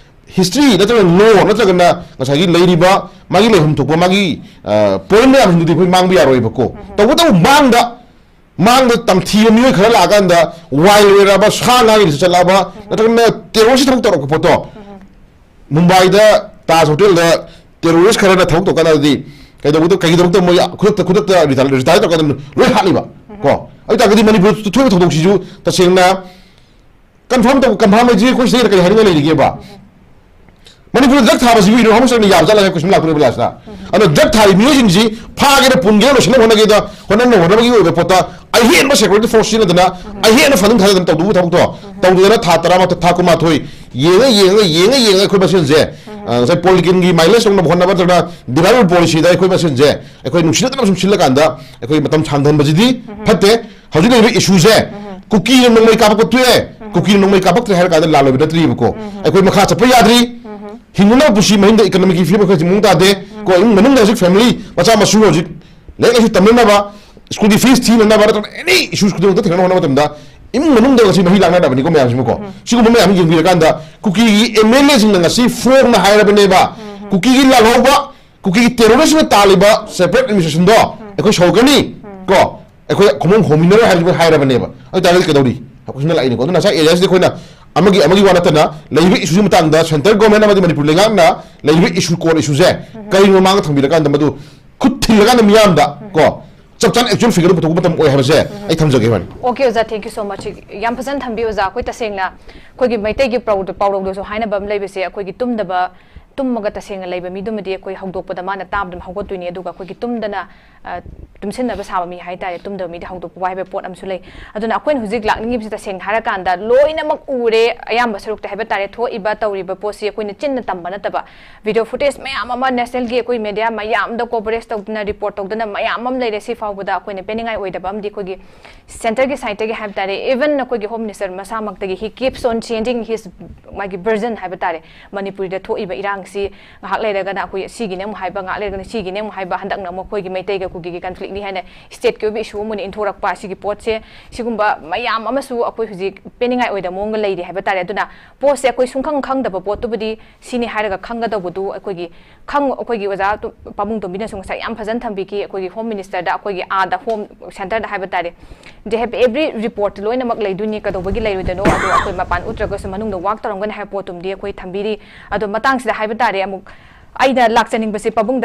history ꯅꯠꯇ꯭ꯔꯒ law ꯅꯠꯇ꯭ꯔꯒꯅ ꯉꯁꯥꯏꯒꯤ ꯂꯩꯔꯤꯕ ꯃꯥꯒꯤ ꯂꯩꯐꯝ ꯊꯣꯛꯄ ꯃꯥꯒꯤ, ꯑ, point ꯃꯌꯥꯝꯁꯤꯡꯗꯨꯗꯤ ꯑꯩꯈꯣꯏ ꯃꯥꯡꯕ ꯌꯥꯔꯣꯏꯕꯀꯣ꯫ ꯇꯧꯕꯇꯕꯨ ꯃꯥꯡꯗ ꯃꯥꯡꯗ ꯇꯝꯊꯤꯕ ꯃꯤꯑꯣꯏ ꯈꯔ ꯂꯥꯛꯑꯀꯥꯟꯗ wild ꯑꯣꯏꯔꯛꯑꯕ, ꯁꯥ ꯉꯥꯒꯤ ꯂꯤꯁꯇ ꯆꯠꯂꯛꯑꯕ, ꯅꯠꯇ꯭ꯔꯒꯅ terrorist ꯊꯕꯛ ꯇꯧꯔꯛꯄ ꯄꯣꯠꯇꯣ, ꯃꯨꯝꯕꯥꯏꯗ ꯇꯥꯖ ꯍꯣꯇꯦꯜꯗ terrorist ꯈꯔꯅ ꯊꯕꯛ ꯇꯧꯔꯀꯥꯟꯗꯗꯤ ꯀꯩꯗꯧꯕꯗ ꯀꯩꯒꯤꯗꯃꯛꯇ ꯃꯣꯏ ꯈꯨꯗꯛꯇ ꯈꯨꯗꯛꯇ ꯔꯤꯇꯥꯌꯔ ꯇꯧꯔꯀꯥꯟꯗ ꯂꯣꯏ ꯍꯥꯠꯂꯤꯕ? ꯀꯣ, ꯑꯗꯨ ꯇꯥꯔꯒꯗꯤ ꯃꯅꯤꯄꯨꯔꯗ ꯊꯣꯛꯏꯕ ꯊꯧꯗꯣꯛꯁꯤꯁꯨ ꯇꯁꯦꯡꯅ ꯀꯟꯐꯥꯔꯝ ꯇꯧ ꯀꯟꯐꯥꯔꯝ ꯍꯥꯏꯁꯤ ꯑꯩꯈꯣꯏ ꯁꯤꯗꯩꯗ ꯀꯔꯤ ꯍꯥꯏꯅꯤꯡꯉꯥꯏ ꯂꯩꯔꯤꯒꯦꯕ? ꯃꯅꯤꯄꯨꯔꯗ ꯗ꯭ꯔꯒ ꯊꯥꯕꯁꯤꯕꯨ ꯏꯟꯗꯤꯌꯥꯟ ꯍꯣꯝ ꯃꯤꯅꯤꯁꯇꯔꯅ ꯌꯥꯕ ꯆꯠꯂꯒ ꯀꯣꯏꯁꯟ ꯂꯥꯛꯇꯣꯔꯤꯕ ꯂꯥꯁꯇ? ꯑꯗꯣ ꯗ꯭ꯔꯒ ꯊꯥꯔꯤ ꯃꯤꯑꯣꯏꯁꯤꯡꯁꯤ ꯐꯥꯒꯦꯔꯥ ꯄꯨꯟꯒꯦꯔꯥ ꯂꯣꯏꯁꯤꯟꯅꯕ ꯍꯣꯠꯅꯒꯦꯗ ꯍꯣꯠꯅꯅ ꯍꯣꯠꯅꯕꯒꯤ ꯑꯣꯏꯕ ꯄꯣꯠꯇ ꯑꯍꯦꯟꯕ ꯁꯦꯀ꯭ꯌꯨꯔꯤꯇꯤ ꯐꯣꯔꯁ ꯁꯤꯖꯤꯟꯅꯗꯅ ꯑꯍꯦꯟꯕ ꯐꯟꯗꯤꯡ ꯊꯥꯗꯗꯅ ꯇꯧꯗꯧꯕ ꯊꯕꯛꯇꯣ ꯇꯧꯗꯅ ꯊꯥ ꯇꯔꯥꯃꯥꯊꯣꯏ ꯊꯥ ꯀꯨꯟꯃꯥꯊꯣꯏ ꯌꯦꯡꯉ ꯌꯦꯡꯉ ꯌꯦꯡꯉ ꯌꯦꯡꯉ ꯑꯩꯈꯣꯏ ꯃꯁꯦꯟꯁꯦ, ꯑ, ꯉꯁꯥꯏ ꯄꯣꯂꯤꯇꯤꯀꯦꯜꯒꯤ ꯃꯥꯏꯂꯦꯖ ꯂꯧꯅꯕ ꯍꯣꯠꯅꯕ ꯅꯠꯇ꯭ꯔꯒꯅ ꯗꯤꯚꯥꯏꯗꯔ ꯄꯣꯂꯤꯁꯤꯗ ꯑꯩꯈꯣꯏ ꯃꯁꯦꯟꯁꯦ ꯑꯩꯈꯣꯏ ꯅꯨꯡꯁꯤꯅꯗꯅ ꯁꯨꯝ ꯁꯤꯜꯂꯀꯥꯟꯗ ꯑꯩꯈꯣꯏ ꯃꯇꯝ ꯁꯥꯡꯊꯟꯕꯁꯤꯗꯤ ꯐꯠꯇꯦ꯫ ꯍꯧꯖꯤꯛ ꯂꯩꯔꯤꯕ ꯏꯁꯨꯁꯦ ꯀꯨꯀꯤꯅ ꯅꯣꯡꯃꯩ ꯀꯥꯞꯄꯛꯄ ꯇꯣꯛꯑꯦ, ꯀꯨꯀꯤꯅ ꯅꯣꯡꯃꯩ ꯀꯥꯞꯄꯛꯇ꯭ꯔꯦ ꯍꯥꯏꯔ ꯀꯥꯟꯗ ꯂꯥꯜ ꯑꯣꯏꯕ ꯅꯠꯇ꯭ꯔꯤꯕꯀꯣ꯫ ꯑꯩꯈꯣꯏ ꯃꯈꯥ ꯆꯠꯄ ꯌꯥꯗ꯭ꯔꯤ꯫ ꯍꯤꯡꯅꯅꯕ ꯄꯨꯟꯁꯤ ꯃꯍꯤꯡꯗ ꯏꯀꯅꯣꯃꯤꯛꯀꯤ ꯐꯤꯕꯝ ꯑꯩꯈꯣꯏ ꯍꯧꯖꯤꯛ ꯃꯑꯣꯡ ꯇꯥꯗꯦ꯫ ꯀꯣ, ꯏꯃꯨꯡ ꯃꯅꯨꯡꯗ ꯍꯧꯖꯤꯛ ꯐꯦꯃꯤꯂꯤ ꯃꯆꯥ ꯃꯁꯨ ꯍꯧꯖꯤꯛ ꯂꯥꯏꯔꯤꯛ ꯂꯥꯏꯁꯨ ꯇꯝꯅꯅꯕ, ꯁ꯭ꯀꯨꯜꯒꯤ ꯐꯤꯁ ꯊꯤꯅꯅꯕ ꯅꯠꯇ꯭ꯔꯒ ꯑꯦꯅꯤ ꯏꯁꯨꯁ ꯈꯨꯗꯤꯡꯃꯛꯇ ꯊꯦꯡꯅꯅꯕ ꯍꯣꯠꯅꯕ ꯃꯇꯝꯗ ꯏꯃꯨꯡ ꯃꯅꯨꯡꯗ ꯉꯁꯤ ꯃꯍꯤ ꯂꯥꯡꯅꯔꯕꯅꯤꯀꯣ ꯃꯌꯥꯝꯁꯤꯃꯀꯣ꯫ ꯁꯤꯒꯨꯝꯕ ꯃꯌꯥꯝ ꯌꯦꯡꯕꯤꯔꯀꯥꯟꯗ ꯀꯨꯀꯤꯒꯤ ꯑꯦꯝ ꯑꯦꯜ ꯑꯦꯁꯤꯡꯅ ꯉꯁꯤ ꯐꯣꯡꯅ ꯍꯥꯏꯔꯕꯅꯦꯕ, ꯀꯨꯀꯤꯒꯤ ꯂꯥꯜꯍꯧꯕ, ꯀꯨꯀꯤꯒꯤ ꯇꯦꯔꯣꯔꯤꯁꯅ ꯇꯥꯜꯂꯤꯕ ꯁꯦꯄꯔꯦꯠ ꯑꯦꯗꯃꯤꯅꯤꯁꯇ꯭ꯔꯦꯁꯟꯗꯣ ꯑꯩꯈꯣꯏ ꯁꯧꯒꯅꯤ ꯀꯣ, ꯑꯩꯈꯣꯏ ꯈꯣꯡꯃꯣꯡ ꯍꯣꯡꯃꯤꯟꯅꯔꯣꯏ ꯍꯥꯏꯕꯁꯤ ꯑꯩꯈꯣꯏ ꯍꯥꯏꯔꯕꯅꯦꯕ꯫ ꯑꯗꯨ ꯇꯥꯔꯒꯗꯤ ꯀꯩꯗꯧꯔꯤ? ꯍꯧꯖꯤꯛꯅ ꯂꯥꯛꯏꯅꯤꯀꯣ꯫ ꯑꯗꯨꯅ ꯉꯁꯥꯏ ꯑꯦꯔꯤꯌꯥꯁꯤꯗꯤ ꯑꯩꯈꯣꯏꯅ ꯑꯃꯒꯤ ꯑꯃꯒꯤ ꯋꯥ ꯅꯠꯇꯅ ꯂꯩꯔꯤꯕ ꯏꯁꯨꯒꯤ ꯃꯇꯥꯡꯗ ꯁꯦꯟꯇ꯭ꯔꯦꯜ ꯒꯣꯔꯃꯦꯟ ꯑꯃꯗꯤ ꯃꯅꯤꯄꯨꯔ ꯂꯩꯉꯥꯛꯅ ꯂꯩꯔꯤꯕ ꯏꯁꯨ, ꯀꯣꯔ ꯏꯁꯨꯁꯦ ꯀꯔꯤꯒꯨꯝꯕ ꯃꯃꯥꯡꯗ ꯊꯝꯕꯤꯔꯀꯥꯟꯗ ꯃꯗꯨ ꯈꯨꯠ ꯊꯤꯜꯂꯀꯥꯟꯗ ꯃꯤꯌꯥꯝꯗ ꯀꯣ ꯆꯞ ꯆꯥꯅ ꯑꯦꯛꯆꯨꯋꯦꯜ ꯐꯤꯒꯔꯗꯨ ꯄꯨꯊꯣꯛꯄ ꯃꯇꯝ ꯑꯣꯏ ꯍꯥꯏꯕꯁꯦ ꯑꯩ ꯊꯝꯖꯒꯦ ꯍꯥꯏꯕꯅꯤ꯫ ꯑꯣꯀꯦ ꯑꯣꯖꯥ, thank you so much꯫ ꯌꯥꯝ ꯐꯖꯅ ꯊꯝꯕꯤ ꯑꯣꯖꯥ꯫ ꯑꯩꯈꯣꯏ ꯇꯁꯦꯡꯅ ꯑꯩꯈꯣꯏꯒꯤ ꯃꯩꯇꯩꯒꯤ ꯄꯥꯎ-, ꯄꯥꯎꯔꯧꯗꯁꯨ ꯍꯥꯏꯅꯕ ꯑꯃ ꯂꯩꯕꯁꯦ, ꯑꯩꯈꯣꯏꯒꯤ ꯇꯨꯝꯗꯕ, ꯇꯨꯝꯃꯒ ꯇꯁꯦꯡꯅ ꯂꯩꯕ ꯃꯤꯗꯨꯃꯗꯤ ꯑꯩꯈꯣꯏ ꯍꯧꯗꯣꯛꯄꯗ ꯃꯥꯅ ꯇꯥꯕꯗ ꯑꯗꯨꯝ ꯍꯧꯒꯠꯇꯣꯏꯅꯤ, ꯑꯗꯨꯒ ꯑꯩꯈꯣꯏꯒꯤ ꯇꯨꯝꯗꯅ, ꯑ, ꯇꯨꯝꯁꯤꯟꯅꯕ ꯁꯥꯕ ꯃꯤ ꯍꯥꯏ ꯇꯥꯔꯦ, ꯇꯨꯝꯗꯕ ꯃꯤꯗꯤ ꯍꯧꯗꯣꯛꯄ ꯋꯥꯏ ꯍꯥꯏꯕ ꯄꯣꯠ ꯑꯃꯁꯨ ꯂꯩ꯫ ꯑꯗꯨꯅ ꯑꯩꯈꯣꯏꯅ ꯍꯧꯖꯤꯛ ꯂꯥꯛꯅꯤꯡꯉꯤꯕꯁꯤ ꯇꯁꯦꯡꯅ ꯍꯥꯏꯔꯀꯥꯟꯗ ꯂꯣꯏꯅꯃꯛ ꯎꯔꯦ, ꯑꯌꯥꯝꯕ ꯁꯔꯨꯛꯇ ꯍꯥꯏꯕ ꯇꯥꯔꯦ, ꯊꯣꯛꯏꯕ ꯇꯧꯔꯤꯕ ꯄꯣꯠꯁꯤ ꯑꯩꯈꯣꯏꯅ ꯆꯤꯟꯅ ꯇꯝꯕ ꯅꯠꯇꯕ, ꯚꯤꯗꯤꯑꯣ ꯐꯨꯇꯦꯖ ꯃꯌꯥꯝ ꯑꯃ ꯅꯦꯁꯅꯦꯜꯒꯤ ꯑꯩꯈꯣꯏ ꯃꯦꯗꯤꯌꯥ ꯃꯌꯥꯝꯗ ꯀꯣꯚꯔꯦꯖ ꯇꯧꯗꯅ, ꯔꯤꯄꯣꯔꯠ ꯇꯧꯗꯅ ꯃꯌꯥꯝ ꯑꯃ ꯂꯩꯔꯦ꯫ ꯁꯤ ꯐꯥꯎꯕꯗ ꯑꯩꯈꯣꯏꯅ ꯄꯦꯟꯅꯤꯡꯉꯥꯏ ꯑꯣꯏꯗꯕ ꯑꯃꯗꯤ ꯑꯩꯈꯣꯏꯒꯤ ꯁꯦꯟꯇꯔꯒꯤ ꯁꯥꯏꯠꯇꯒꯤ ꯍꯥꯏꯕ ꯇꯥꯔꯦ, even ꯑꯩꯈꯣꯏꯒꯤ ꯍꯣꯝ ꯃꯤꯅꯤꯁꯇꯔ ꯃꯁꯥꯃꯛꯇꯒꯤ he keeps on changing his, ꯃꯥꯒꯤ ꯚꯔꯖꯟ ꯍꯥꯏꯕ ꯇꯥꯔꯦ꯫ ꯃꯅꯤꯄꯨꯔꯤꯗ ꯊꯣꯛꯏꯕ ꯏꯔꯥꯡꯁꯤ ꯉꯥꯏꯍꯥꯛ ꯂꯩꯔꯒꯅ ꯑꯩꯈꯣꯏ ꯁꯤꯒꯤꯅꯦ ꯑꯃꯨꯛ ꯍꯥꯏꯕ, ꯉꯥꯏꯍꯥꯛ ꯂꯩꯔꯒꯅ ꯁꯤꯒꯤꯅꯦ ꯑꯃꯨꯛ ꯍꯥꯏꯕ, ꯍꯟꯗꯛꯅ ꯑꯃꯨꯛ ꯑꯩꯈꯣꯏꯒꯤ ꯃꯩꯇꯩꯒ ꯀꯨꯀꯤꯒꯤ ꯀꯟꯐ꯭ꯂꯤꯛꯅꯤ ꯍꯥꯏꯅ ꯁ꯭ꯇꯦꯠꯀꯤ ꯑꯣꯏꯕ ꯏꯁꯨ ꯑꯃ ꯑꯣꯏꯅ ꯏꯟꯊꯣꯔꯛꯄ, ꯁꯤꯒꯤ ꯄꯣꯠꯁꯦ, ꯁꯤꯒꯨꯝꯕ ꯃꯌꯥꯝ ꯑꯃꯁꯨ ꯑꯩꯈꯣꯏ ꯍꯧꯖꯤꯛ ꯄꯦꯟꯅꯤꯡꯉꯥꯏ ꯑꯣꯏꯗꯕ ꯃꯑꯣꯡꯗ ꯂꯩꯔꯤ ꯍꯥꯏꯕ ꯇꯥꯔꯦ꯫ ꯑꯗꯨꯅ ꯄꯣꯠꯁꯦ ꯑꯩꯈꯣꯏ ꯁꯨꯡꯈꯪ ꯈꯪꯗꯕ ꯄꯣꯠꯇꯨꯕꯨꯗꯤ ꯁꯤꯅꯤ ꯍꯥꯏꯔꯒ ꯈꯪꯒꯗꯧꯕꯗꯨ ꯑꯩꯈꯣꯏꯒꯤ ꯈꯪ-, ꯑꯩꯈꯣꯏꯒꯤ ꯑꯣꯖꯥ ꯇꯨ-, ꯄꯥꯕꯨꯡ ꯇꯣꯝꯕꯤꯅꯁꯨ ꯉꯁꯥꯏ ꯌꯥꯝ ꯐꯖꯅ ꯊꯝꯕꯤꯈꯤ꯫ ꯑꯩꯈꯣꯏꯒꯤ ꯍꯣꯝ ꯃꯤꯅꯤꯁꯇꯔꯗ, ꯑꯩꯈꯣꯏꯒꯤ ꯑꯥꯗ ꯍꯣꯝ ꯁꯦꯟꯇꯔꯗ ꯍꯥꯏꯕ ꯇꯥꯔꯦ, they have every report ꯂꯣꯏꯅꯃꯛ ꯂꯩꯗꯣꯏꯅꯤ, ꯀꯩꯗꯧꯕꯒꯤ ꯂꯩꯔꯣꯏꯗꯣꯏꯅꯣ? ꯑꯗꯣ ꯑꯩꯈꯣꯏ ꯃꯄꯥꯟ ꯎꯠꯇ꯭ꯔꯒꯁꯨ ꯃꯅꯨꯡꯗ ꯋꯥꯛ ꯇꯧꯔꯝꯒꯅꯤ ꯍꯥꯏꯕ ꯄꯣꯠꯇꯨꯝꯗꯤ ꯑꯩꯈꯣꯏ ꯊꯝꯕꯤꯔꯤ꯫ ꯑꯗꯣ ꯃꯇꯥꯡꯁꯤꯗ ꯍꯥꯏꯕ ꯇꯥꯔꯦ, ꯑꯃꯨꯛ ꯑꯩꯅ ꯂꯥꯛꯆꯅꯤꯡꯕꯁꯦ ꯄꯥꯕꯨꯡ